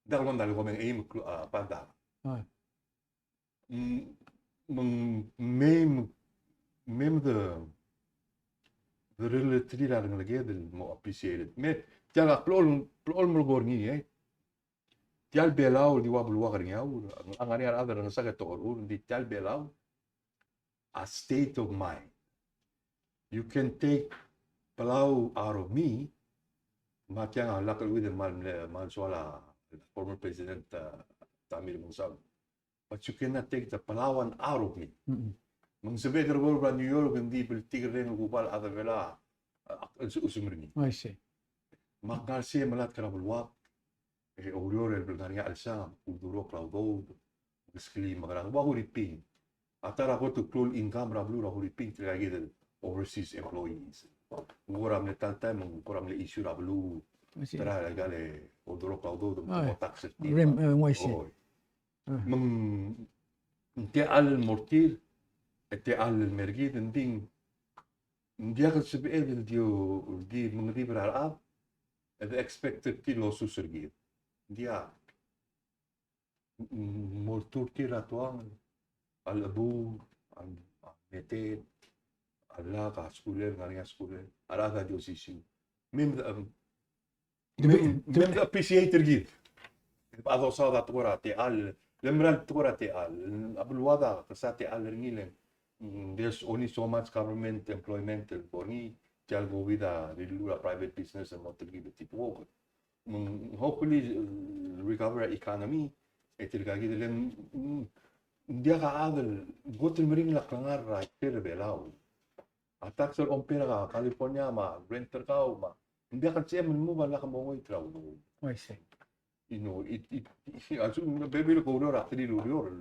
Diak el one dollar, komeng, e, me ng, a, five dollar. Ah. Mm, me ng, me, me, me de, de relate er tir a rengeleked el mo appreciate. Me, tia el blechoel, blechoel melekoi er ngii, e. Tia el Belau el di ua beluak er ngii a, a ngar er ngii a rechad el ngesakl e te ocherchur, ng di tia el Belau, a state of mind. You can take Palau out of me, me a tiang a lak el uid el mal, mal soal a former president, uh, Tommy Remengesau. But you cannot take the Palauan out of me. Mm-mm. Me ng sebechek er a bo er a New York, ng di bltikerreng el kubal a chad er a Belau a, a, el se-, el semer ngii. I see. Me ak ngar sei e melatk er a beluak, e oureor el ngar er ngii a chelsang, uldurokl a udoud, meskeli mekerang, ua Huriping. A ta er a kot el klou el income er a beluu er a Huriping, tirka kid el overseas employees. Ng kora mle ta el taem, ng kora mle issue er a beluu. I see. Ta er a ikal e, uldurokl a udoud, me ng mo tax er tir. Rem-, eh, I see. Oi. Me ng techall el mo er tir, e techall el mer kid, ng di, ng diak el sebeched el di, di mengedib er a rechad, e de expect er tir el osus er kid. Ng diak. mo er tir a tuang, a lebu, a, a meteet, a lak, a skulel, ngar er ngii a skulel, a rechad a di osisiu. Me, um, me, me, me appreciate er kid. A dosaod a tekoi er a techall, le mera el tekoi er a techall, a beluad a kesa techall er ngii le, mm, there's only so much government employment el bo er ngii, tia el COVID a rirellii a private business el mo telkib el tibuk. Mm, hopefully, uh, recover a economy, e tirka kid el, mm, ng diak a chad el kot el meringel a klengar er a ikrel a Belau. A tax el compare er a California me a rent er kau me a, ng diak el sebechem el move a lak mo ngoit er a udoud. I see. You know, it, it, it, a lsekum ng bebil el koureor a three el ureor.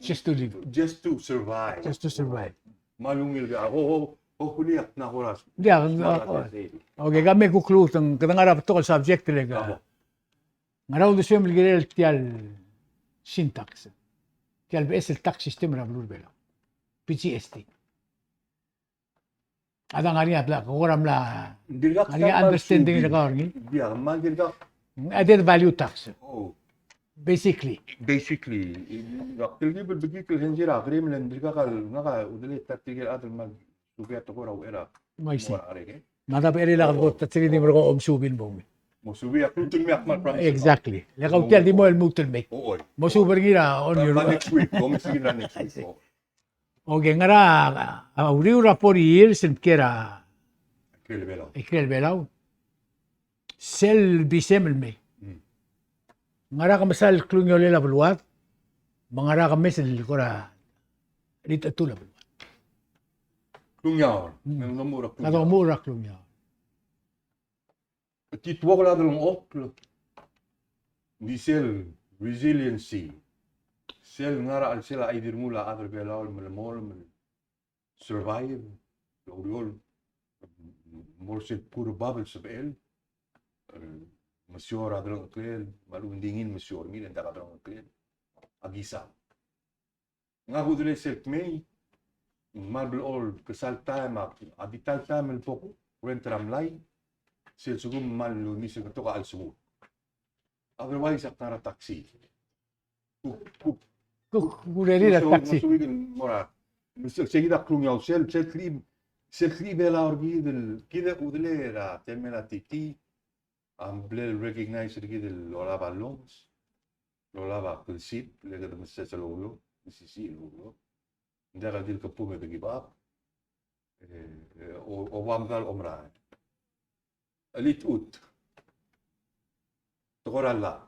Just to live. Just to survive. Just to survive. Me a lungil, ho, ho, hopefully ak mla kora. Yeah, smart, oh, okay, kemiu a kuk lmuut, kede ngar er a betok el subject el ka. Abo. Ngera uldesuem el kirel tia el sin tax, tia el beches el tax system er a beluu er a Belau, PGST. A da ngar er ngii a bla, kora mla, ngar er ngii a understanding er kau er ngii. Added value tax. Oh. Basically. Basically. Ak telkib el bekikl el hensi er a agreement, dirkak el, ngak a udelei ta tirke el chad el kmal subii a tekoi er a uchei er a. Me a da becherei el kbo ta tirke el di merek a omesuub el mo. Mo subii a klou el mei a kmal promise. Exactly. Le kau tia el di mo el lmuut el mei. Mo suub er ngii er a on your own. Next week, bo mesiik er a next week. Okay, ngera a uriul er a forty years el kiei er a ikrel a Belau. Sel bisem el mei. Ngera kemesal el klungiolel a beluad, me ngera kemes el kora chelitechetul a beluad. Klungiaol. Kede omuchel er a klungiaol. Tituokel a delengchokl, ng di sel resiliency. Sel ngar er a chelsel a chei di rengul a chad er a Belau el melemolem el survive, el oureor, mo er sel bkul er a bab el sebechel, el mesiou er a delengcheklel, me a lechub e ng di ngii el mesiou er ngii, le ng diak a delengcheklel. A kisa. Ngak a udelei sel kmei, ng kmal blechoel kesal taem, a, a di ta el taem el bo kurrent er a mlai, sel lsekum ng kmal omes el betok a chelsengul. Otherwise, ak ngar er a taxi. Kuk, kuk, kuk, kuk urerir a taxi. Mo er a, mo er a, se, se kid a klungiaol sel, sel kid, sel kid a Belau er kid el, kid a udelei er a temel a TT, a mle recognize er kid el olab a loans, el olab a klsib, le kede meses el oureor, mesisiich el oureor. Ng diak el di el kebkul me de give up. E, e, o, o ua medal omerael. Chelitechut. Tekoi er a llach.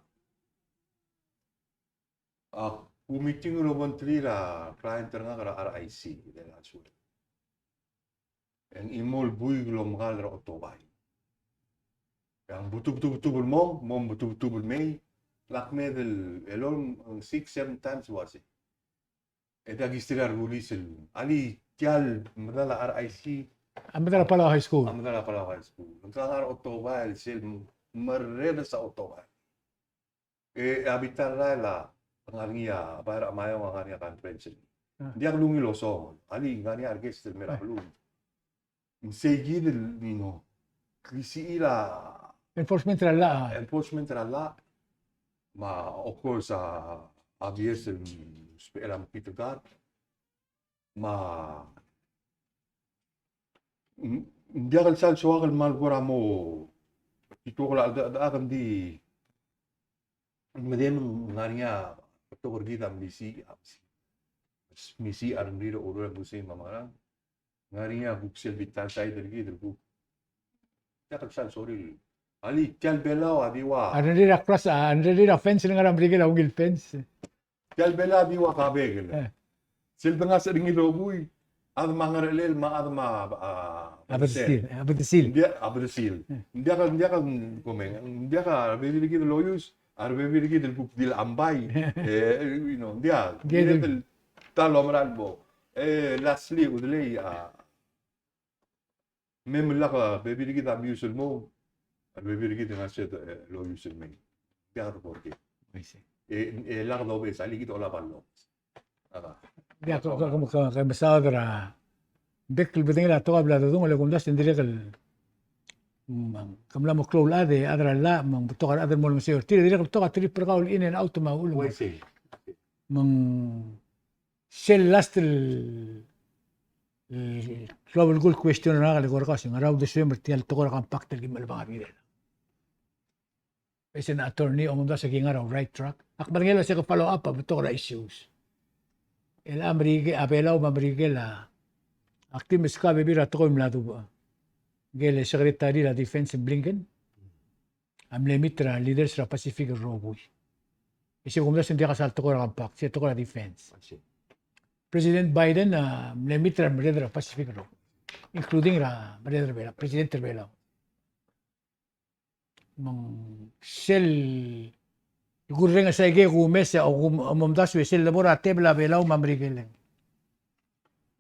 Ak meeting el obengterir a client er ngak er a RIC, de la suel. E ng chimo el buik el omekall er a otobai. E ng butubetubetub el mong, mong butubetub el mei, lak medal el elolem, six, seven times el uase. E diak kisterir a rebulis el, alii, tia el medal a RIC. A medal a Palau High School. A medal a Palau High School. Ng ngar er a otobai el sel merredes a otobai. E a bita el rael a ngar er ngii a, bai er a Maiong a ngar er ngii a conference. Ng diak lungil osong. Alii, ngar er ngii a request el mei er a beluu. Ng sei kid el, you know, klisichir a enforcement er a llach. Enforcement er a llach. Me a, of course, a, obvious el usbechel a mekngit el kar. Me ng, ng diak el sal soak el kmal kora mo, tituokel a cheldechedechak, ng di, medem ng ngar er ngii a betok er kid a melisiich, a melisiich, melisiich a rengrir a ureor el kuk sei me a ngerang. Ngar er ngii a kuk sel bita el side er kid el kuk. Diak el sal sorir. Alii, tia el Belau a di ua. A rengrir a cross, a rengrir a fence el ngar er a Merikel a ungil fence. Tia el Belau a di ua kabekel. Eh. Sel dengasech er ngii el rokui, a chad me a ngerchelel me a chad me a, a, a bedesil, a bedesil. Ng diak, a bedesil. Eh. Ng diak, ng diak, komeng, ng diak a rebebil er kid el ouius, a rebebil er kid el kuk di el ambai. E, you know, ng diak. Ng diak el ta el omerael bo. E, lastly, udelei, a, me, me lak a bebil er kid a mius el mong, a bebil er kid a ngar er sel, e, el ouius el mei. Ng diak de por kid. I see. E, e lak dobes, alii kid a olab a lomes. Diak, ke, ke, ke, ke mesaod er a bek el bedengel a tekoi a bla dodung, le kumdasu e ng dirrek el Me ng, ke mla mo klou el chad e chad er a llach, me ng betok a rechad el mo olengeseu er tir, e dirrek el betok a trip er kau el in and out me a uchul. Me ng sel last el, el klou el kuk question er ngak el eko er kau se ngera uldesuem er tia el tekoi er a compact el ki mechelebangel er kid. As an attorney, omdasu e aki ngar er a right track. Ak medengei el uase ke follow up a betok er a issues. El a Merikel, a Belau me a Merikel a, ak di meskau a bebil er a tekoi el mla dubech. Ngike el Secretary er a Defense Blinken a mle meet er a leaders er a Pacific el rokui. E se kumdasu e ng diak a sal tekoi er a compact, se tekoi er a defense. President Biden a mle meet er a merreder er a Pacific el rokui, including er a merreder er a Belau, President er a Belau. Me ng sel kurrenges a ike kumes e, o kum-, omdasu e sel lebo er a tebel a Belau me a Merikel.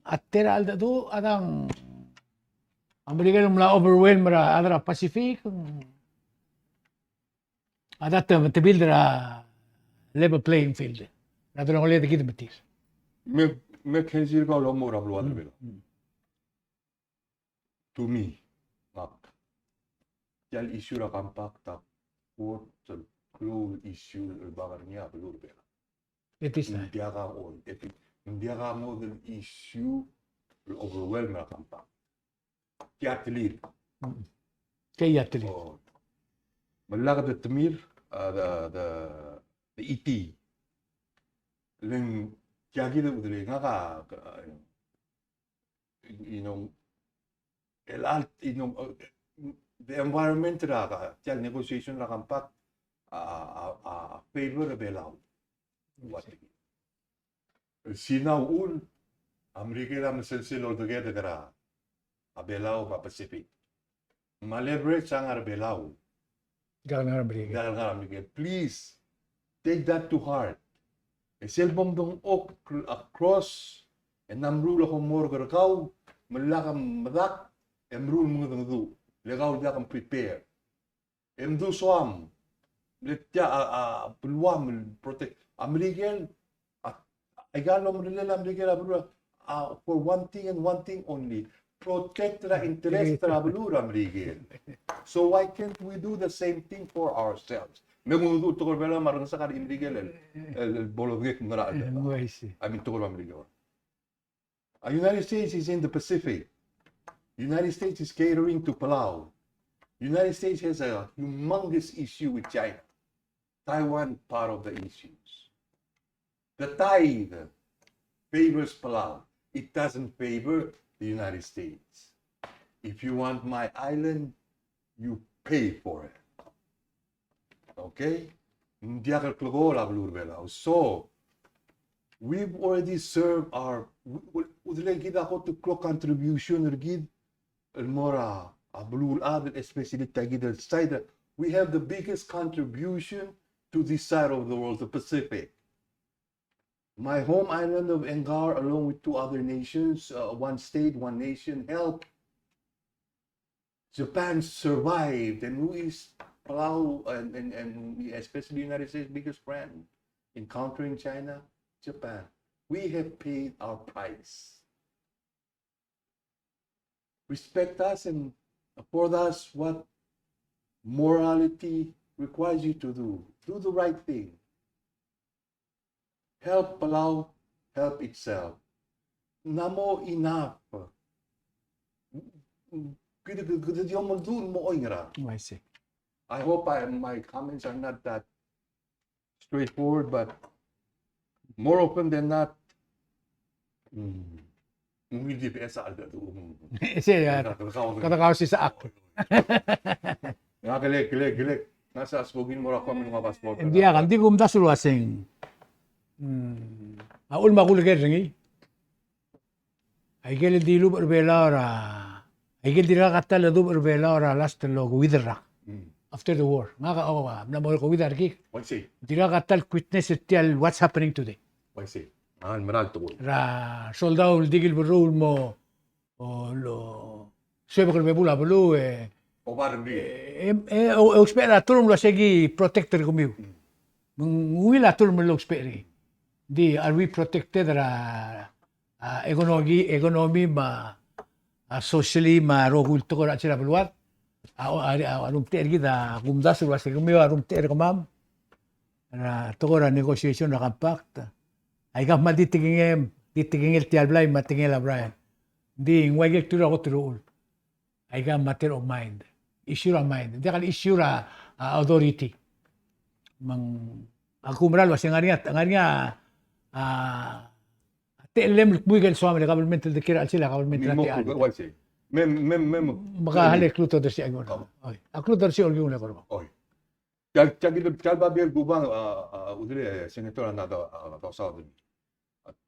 A tela el cheldecheduch a dang, a Merikel a mla overwhelm er a chad er a Pacific. A dang te, te build er a level playing field er a delongeled er kid me tir. Me, me kensir kau el omo er a beluad er a Belau. To me, ngak, tia el issue er a compact a kot el klou el issue el bak er ngii a beluu er a Belau. At this time. Ng diak a ngodech, at this, ng diak a ngodech el issue el overwhelm er a compact. Tia telir. Tia telir. Me lak de temir, a, de, de, de iti. Le ng tia kid a udelei ngak a, you know, el alt, you know, uh, the environment er a, tia el negotiation er a compact a, a, a, a favor er a Belau. What? Sinau uchul, a Merikel a meselsel oldeked er a, a Belau me a Pacific. Me a leverage a ngar er a Belau. Diak el ngar er a Merikel. Diak el ngar er a Merikel. Please, take that to heart. E sel bo mdengchokl across, e ng meruul a homework er kau, me lak medakt, e meruul mengedengeduch, le kau diak a prepare. E mdu soam, le tia a, a, beluam el protect. A Merikel, a, aika el omerellel a Merikel a beluu, a, for one thing and one thing only. Protect er a interest er a beluu er a Merikel. So why can't we do the same thing for ourselves? Me ng udu tekoi er a Belau me a rengesakl er a Merikel el, el, el bo lodengei ngera el. Oh, I see. I mean, tekoi er a Merikel. Uh, United States is in the Pacific. United States is catering to Palau. United States has a humongous issue with China. Taiwan part of the issues. The tide favors Palau. It doesn't favor the United States. If you want my island, you pay for it. Okay? Ng diak el klekool a beluu er a Belau. So, we've already served our, u-, u-, udelei kid a kot el klou contribution er kid el mo er a, a beluulechad, especially tia kid el side. We have the biggest contribution to this side of the world, the Pacific. My home island of Angaur, along with two other nations, uh, one state, one nation, helped Japan survived, and who is Palau and, and, and especially United States' biggest friend in countering China? Japan. We have paid our price. Respect us and afford us what morality requires you to do. Do the right thing. Help Palau help itself. Ng mo enough. Kede, kede, kede di omeldung el mo oingerang. Oh, I see. I hope I, my comments are not that straightforward, but more often than not, mm, ng di pesa alda tu. Ese ya. Kede kau, kede kau si sa ak. Ngak a kele, kele, kele. Ng sa spoken mo er a kua me ng ua passport. Ng diak, ng di kumdasu el uaseng. Mm. A uchul me a kulekoi er ngii. Aike el dilubech er a Belau er a, aike el dirkak a ta el dubech er a Belau er a last el okeuid el rak. Mm. After the war. Ngak a, o, a, mla mo okeuid a rekik. Dirkak a ta el witness er tia el what's happening today. Er a soldau el di kid el berrou el mo, o, lo, suebek er a bebul a beluu, e, e, e, o, ousbech er a term el uase ki protect er kemiu. Mm. Me ng ungil a term el ousbech er ngii. Di, are we protected er a, a, economy, economy me a, a, socially me a rokui el tekoi er a chelsel a beluad? a, a, a, a rumtechei er kid a kumdasu el uase kemiu a rumtechei er kemam er a tekoi er a negotiation er a compact. Aika kmal di tekingem, di tekingel tia el blai me a tekingel a Brian. Ng di ng ua ikel teru a kot el uchul. Aika matter of mind. Issue er a mind. Ng diak el issue er a, a, authority. Me ng, a kumerang el uase ng ngar er ngii a, ng ngar er ngii a, a, a techellem el kmo ikel soam el government el dekiei er a chelsel a government er a techall. Mem, mem, mem. Me ke hale el klou a uldersii a, oi. A klou a uldersii a olkiung el eko er kau. Oi. Tia, tia kid, tia el babier el kubang, a, a, udre, Senator, a, a, a,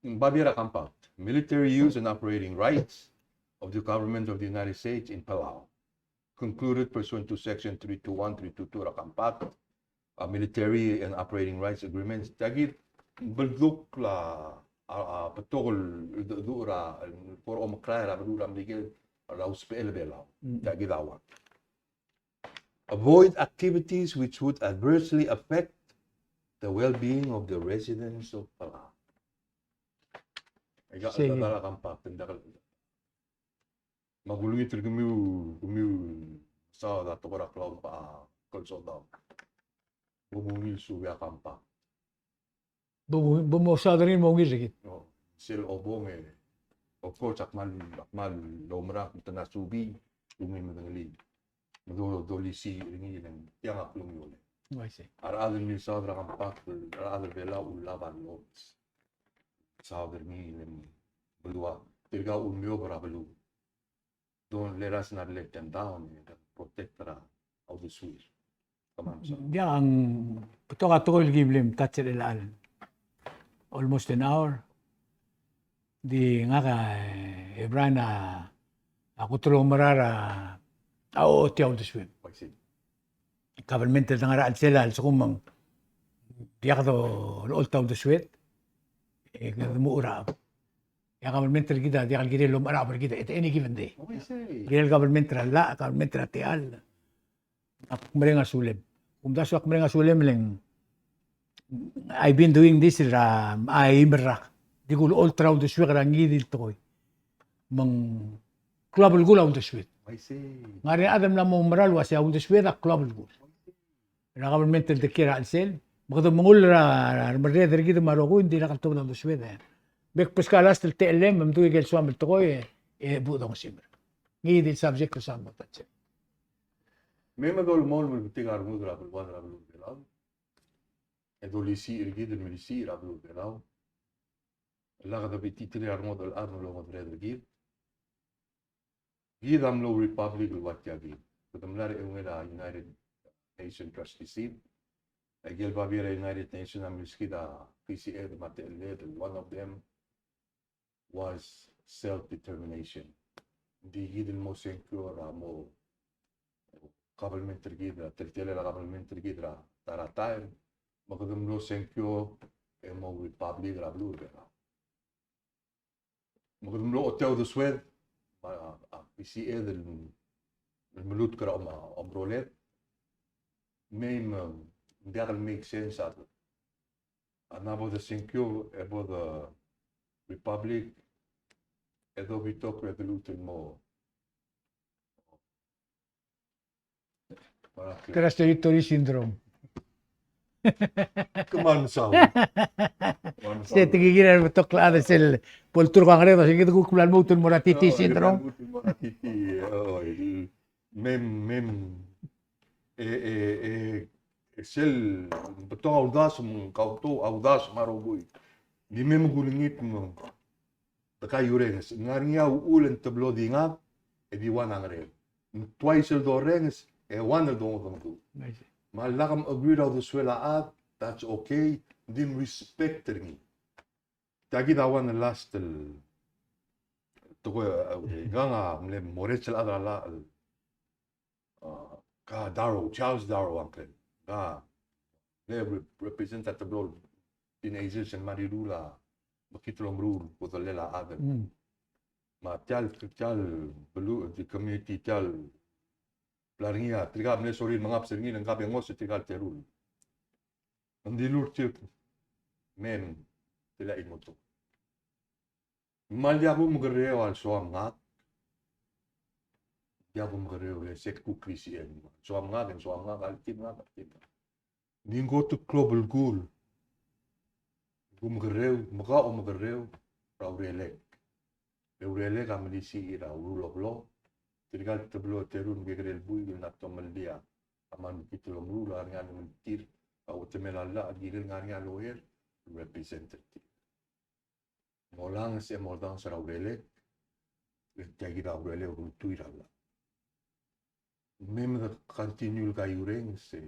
babier er a compact. Military use and operating rights of the government of the United States in Palau, concluded pursuant to section three two one, three two two er a compact. A military and operating rights agreements, tia kid, beldukl a, a, a, betok el, el, el, er a, el, kora omekrael er a beluu er a Merikel er a usbechel a Belau. Mm. Tia kid a ua. Avoid activities which would adversely affect the well-being of the residents of Palau. Aika, sel a compact, ng diak el. Me kulengit er kemiu, kemiu saod a tekoi er a klaumech a klsoldau. Bo mungil suub a compact. Bo, bo mo saod er ngii el mo ungil er kid. O, sel obong e, of course, a kmal, a kmal oumerang me te mla subii, ungil medengelii. Me do, dolisiich er ngii el ng tiang a klungiolel. Oh, I see. A rechad el milsaod er a compact, a rechad er a Belau a ulab a lomes. Saod er ngii el ng beluu a, tirka a ulemeob er a beluu. Don't let us not let them down, e, protect er a uldesuir. Kemam saod. Ng diak, ng betok a tekoi el ki blim touch er chelechang. Almost an hour. Di ngak a, e, Brian a, a kot el oumera er a, a ochotii a uldesued. I see. Government el dengar er a chelsel a lsekum ng diak dolecholt a uldesued, e kede mo er a, e a government er kid a diak el kirel el omecheracheb er kid at any given day. Oh, I see. Kirel el government er a llach, government er a techall. Ak mereng a sulem. Kumdasu e ak mereng a sulem el ng, I've been doing this er a, a eim el rak. Di kulecholt er a uldesuek er a ngii di el tekoi. Me ng klou a belkul a uldesued. I see. Ng ngar er ngii a chad el mla mo oumera el uasei a uldesued a klou a belkul. Er a government el dekiei er a chelsel, me kede mengull er a, er a remerreder er kid me a rokui, ng di lak el tobed a uldesued, e. Me kbeskau a last el techellem, me mdu ikel soam el tekoi, e, e bo dongesii. Ngii di el subject el soam el touch er. Me, me dolemolem el betik a rengud er a beluad er a beluu er a Belau. E dolisiich er kid el melisiich er a beluu er a Belau. Lak de bititerir a rengodech el chad me longodered er kid. Kid a mlo republic el ua tia kid. Kede mla er a eungel a United Nations trusteeship. Aike el babier er a United Nations a meskid a P C A me a techelled, one of them was self-determination. Ng di kid el mo sengkio er a mo government er kid, er a teletelel a government er kid er a ta er a taem, me kede mlo sengkio e mo republic er a beluu er a Belau. Me kede mlo ochotii a uldesued, me a, a, P C A el, el melutk er a om, omeroled. Me, me, ng diak el make sense a, a mla bo de sengkio, e bo de republic, e dobitok e de lmuut el mo Trust territory syndrome. Kmal mesaul. Kmal mesaul. Se tekingir a rebetok el chad sel bo lturk a Ngerched, se kid kuk mla lmuut el mo er a T T syndrome. Oh, kuk mla lmuut el mo er a T T, oh, el, mem, mem. E, e, e, e sel betok a uldasu, kauto a uldasu me a rokui. Di mem kulengit me Dekaingeseu, ng ngar er ngii a uchul e ng teblo di ngak, e di one a Ngerched. Ng twice el dorrenges, e one el dongodengdung. I see. Me a lak mom agree er a uldesuel a chad, that's okay, ng di respect er ngii. Tia kid a one el last el, tekoi, e, ngak a mle mo er sel chad er a llach el, a, ka Darrow, Charles Darrow, uncle. Ka, le re-, represent a teblo el teenagers el mla rirellii a mekngit el omeruul el kodellel a chad. Mm. Me tia el, tia el beluu, the community, tia el bla er ngii a, tirka a mle sorir el mengabs er ngii, le ng ka bo ngosukid tirka el terul. Ng dilu er tir, mem, tela imoto. Me ng diak kumekerreu a lsoam ngak. Ia kumekerreu le se kuk klisichel. Soam ngak, e ng soam ngak, a le team ngak, a le team ngak. Ng di ng kot el klou a belkul. Kumekerreu, me kau a omekerreu er a urelek. E urelek a melisiich er a rule of law. Tirka el teblo, terung, kekerei el buik el mla tomellii a mekngit el omeruul a ngar er ngii a ngemeltir, a uchetemel a llach, a kirel ngar er ngii a lawyer el represent er tir. Ng olanges e mo olanges er a urelek, e tia kid a urelek el ultuil er a llach. Me me de continue el kaiurenges e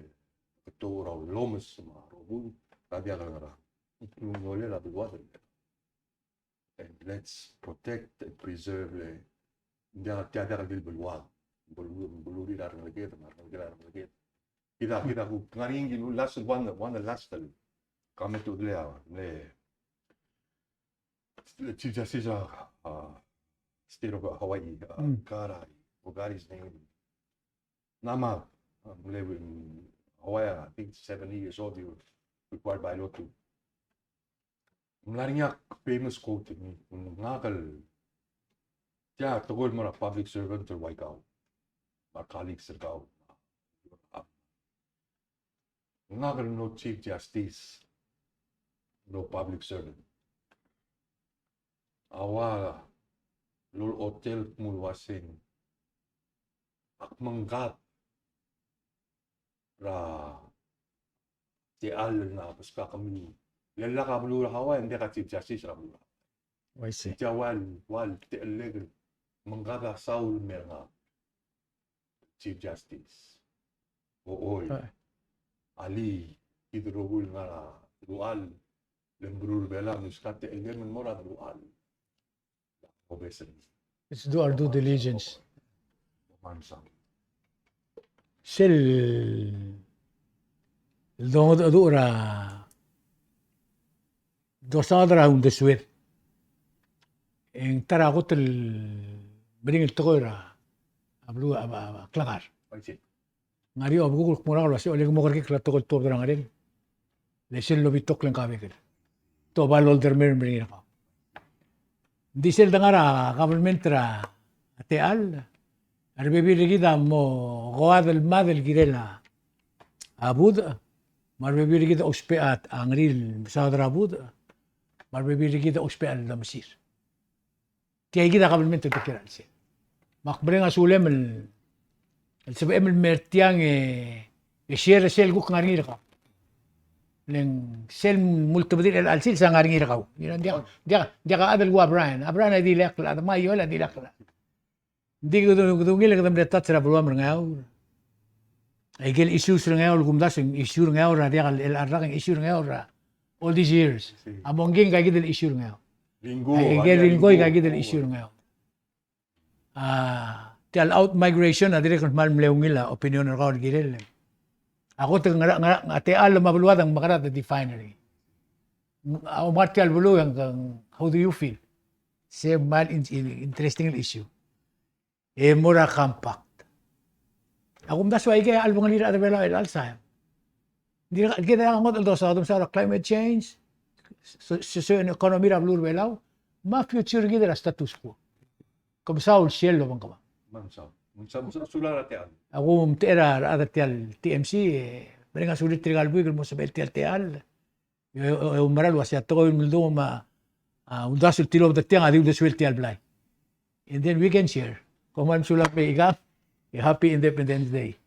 ketou er a ulomes me a rokui er a diak el ngerang. Ng klungiolel a beluad el. And let's protect and preserve le, ng diak, tia diak el di el beluad. Belu-, belurir a rengeleked, me a rengeleked a rengeleked. Kid a, kid a kuk ngar er ngii el last one, one last el comment el ua le, le Chief Justice, uh, uh, State of Hawaii, uh, Mm. God, I forgot his name. Ng mla, um, live in Hawaii, I think seventy years old, you were required by law to. Ng mla er ngii a famous quote er ngii, ngak el, tia tekoi el mo er a public servant el ua kau, me a colleagues er kau. Ngak el mlo Chief Justice, mlo public servant, a ua lolechotel el kmo ua se ng, ak mengkad er a techall el ngar er a beskak el mle, le lak a beluu er a Hawaii, e ng diak a Chief Justice er a beluu er a Hawaii. Uaisei. Tia ua, ua techellek el mengkad a saul el mer ngak. Chief Justice. Ochoi. Ah. Alii, kid el rokui el ngar er a deluchall, le ng beluu er a Belau, ng meskak a techellek el mo er a deluchall. Obviously. Let's do our due diligence. Sel dongedecheduch er a dosaod er a uldesued. E ng ta er a kot el meringel tekoi er a beluu a, a, a klekar. Ng ngar er eou a bekuk el kmo er ngak el uasei, ole ke mo kerekikl a tekoi el tuobed er a ngerel. Le sel lobitok le ng kabekel. Te oba el oldermere el meringel er kau. Ng di sel dengar er a government er a techall, a rebebil er kid a mo koad el mad el kirel a budech, me a rebebil er kid a ousbech a ngerir el mesaod er a budech, me a rebebil er kid a ousbech a llemesir. Tia kid a kabelment el beker a chelsel. Me ak mereng a sulem el, el sebechem el mer tiang e, e share er sel kuk ngar er ngii er kau. Le ng sel multebedir el chelsel se a ngar er ngii er kau. Ng diak, diak, diak a chad el kua Brian. A Brian a di lak el chad, me a Joel a di lak el chad. Ng di kede, kede ungil e kede mle touch er a beluam er Ngeaur. Aike el issues er Ngeaur, el kumdasu e ng issue er Ngeaur a diak el, el rak e ng issue er Ngeaur er a all these years. A mo ngii a ika kid el issue er Ngeaur. Aike el ringko a ika kid el issue er Ngeaur. A, tia el out migration a dirrek el kmal mle ungil a opinion er kau el kirel. A kot el ngar er a, ngar er a, a techall me a beluad a ng mekerang a define er ngii. A omngar tia el beluu e ng, how do you feel? Se kmal in-, in-, interesting el issue. E mo er a compact. A kumdasu aike a chelebangel er a rechad er a Belau el chelsel. Ng dirkak kid a ngodech el dosaod, dosaod er a climate change, so-, so-, socio economy er a beluu er a Belau, me a future er kid er a status quo. Ke mesaul sel lobengkemam. Me ng mesaul. Me ng mesaul, mesaul sulang er a techall. A kumtechei er a rechad er tia el T M C, e mereng a sulir tirka el buik el mo sebechel tia el techall. E, e, e oumera el uasei a tekoi el mle dmu me a, a, uldasu el tilobed er tiang a di uldesuel tia el blai. And then we can share. Kom kmal mesulang me ikang, e happy Independence Day.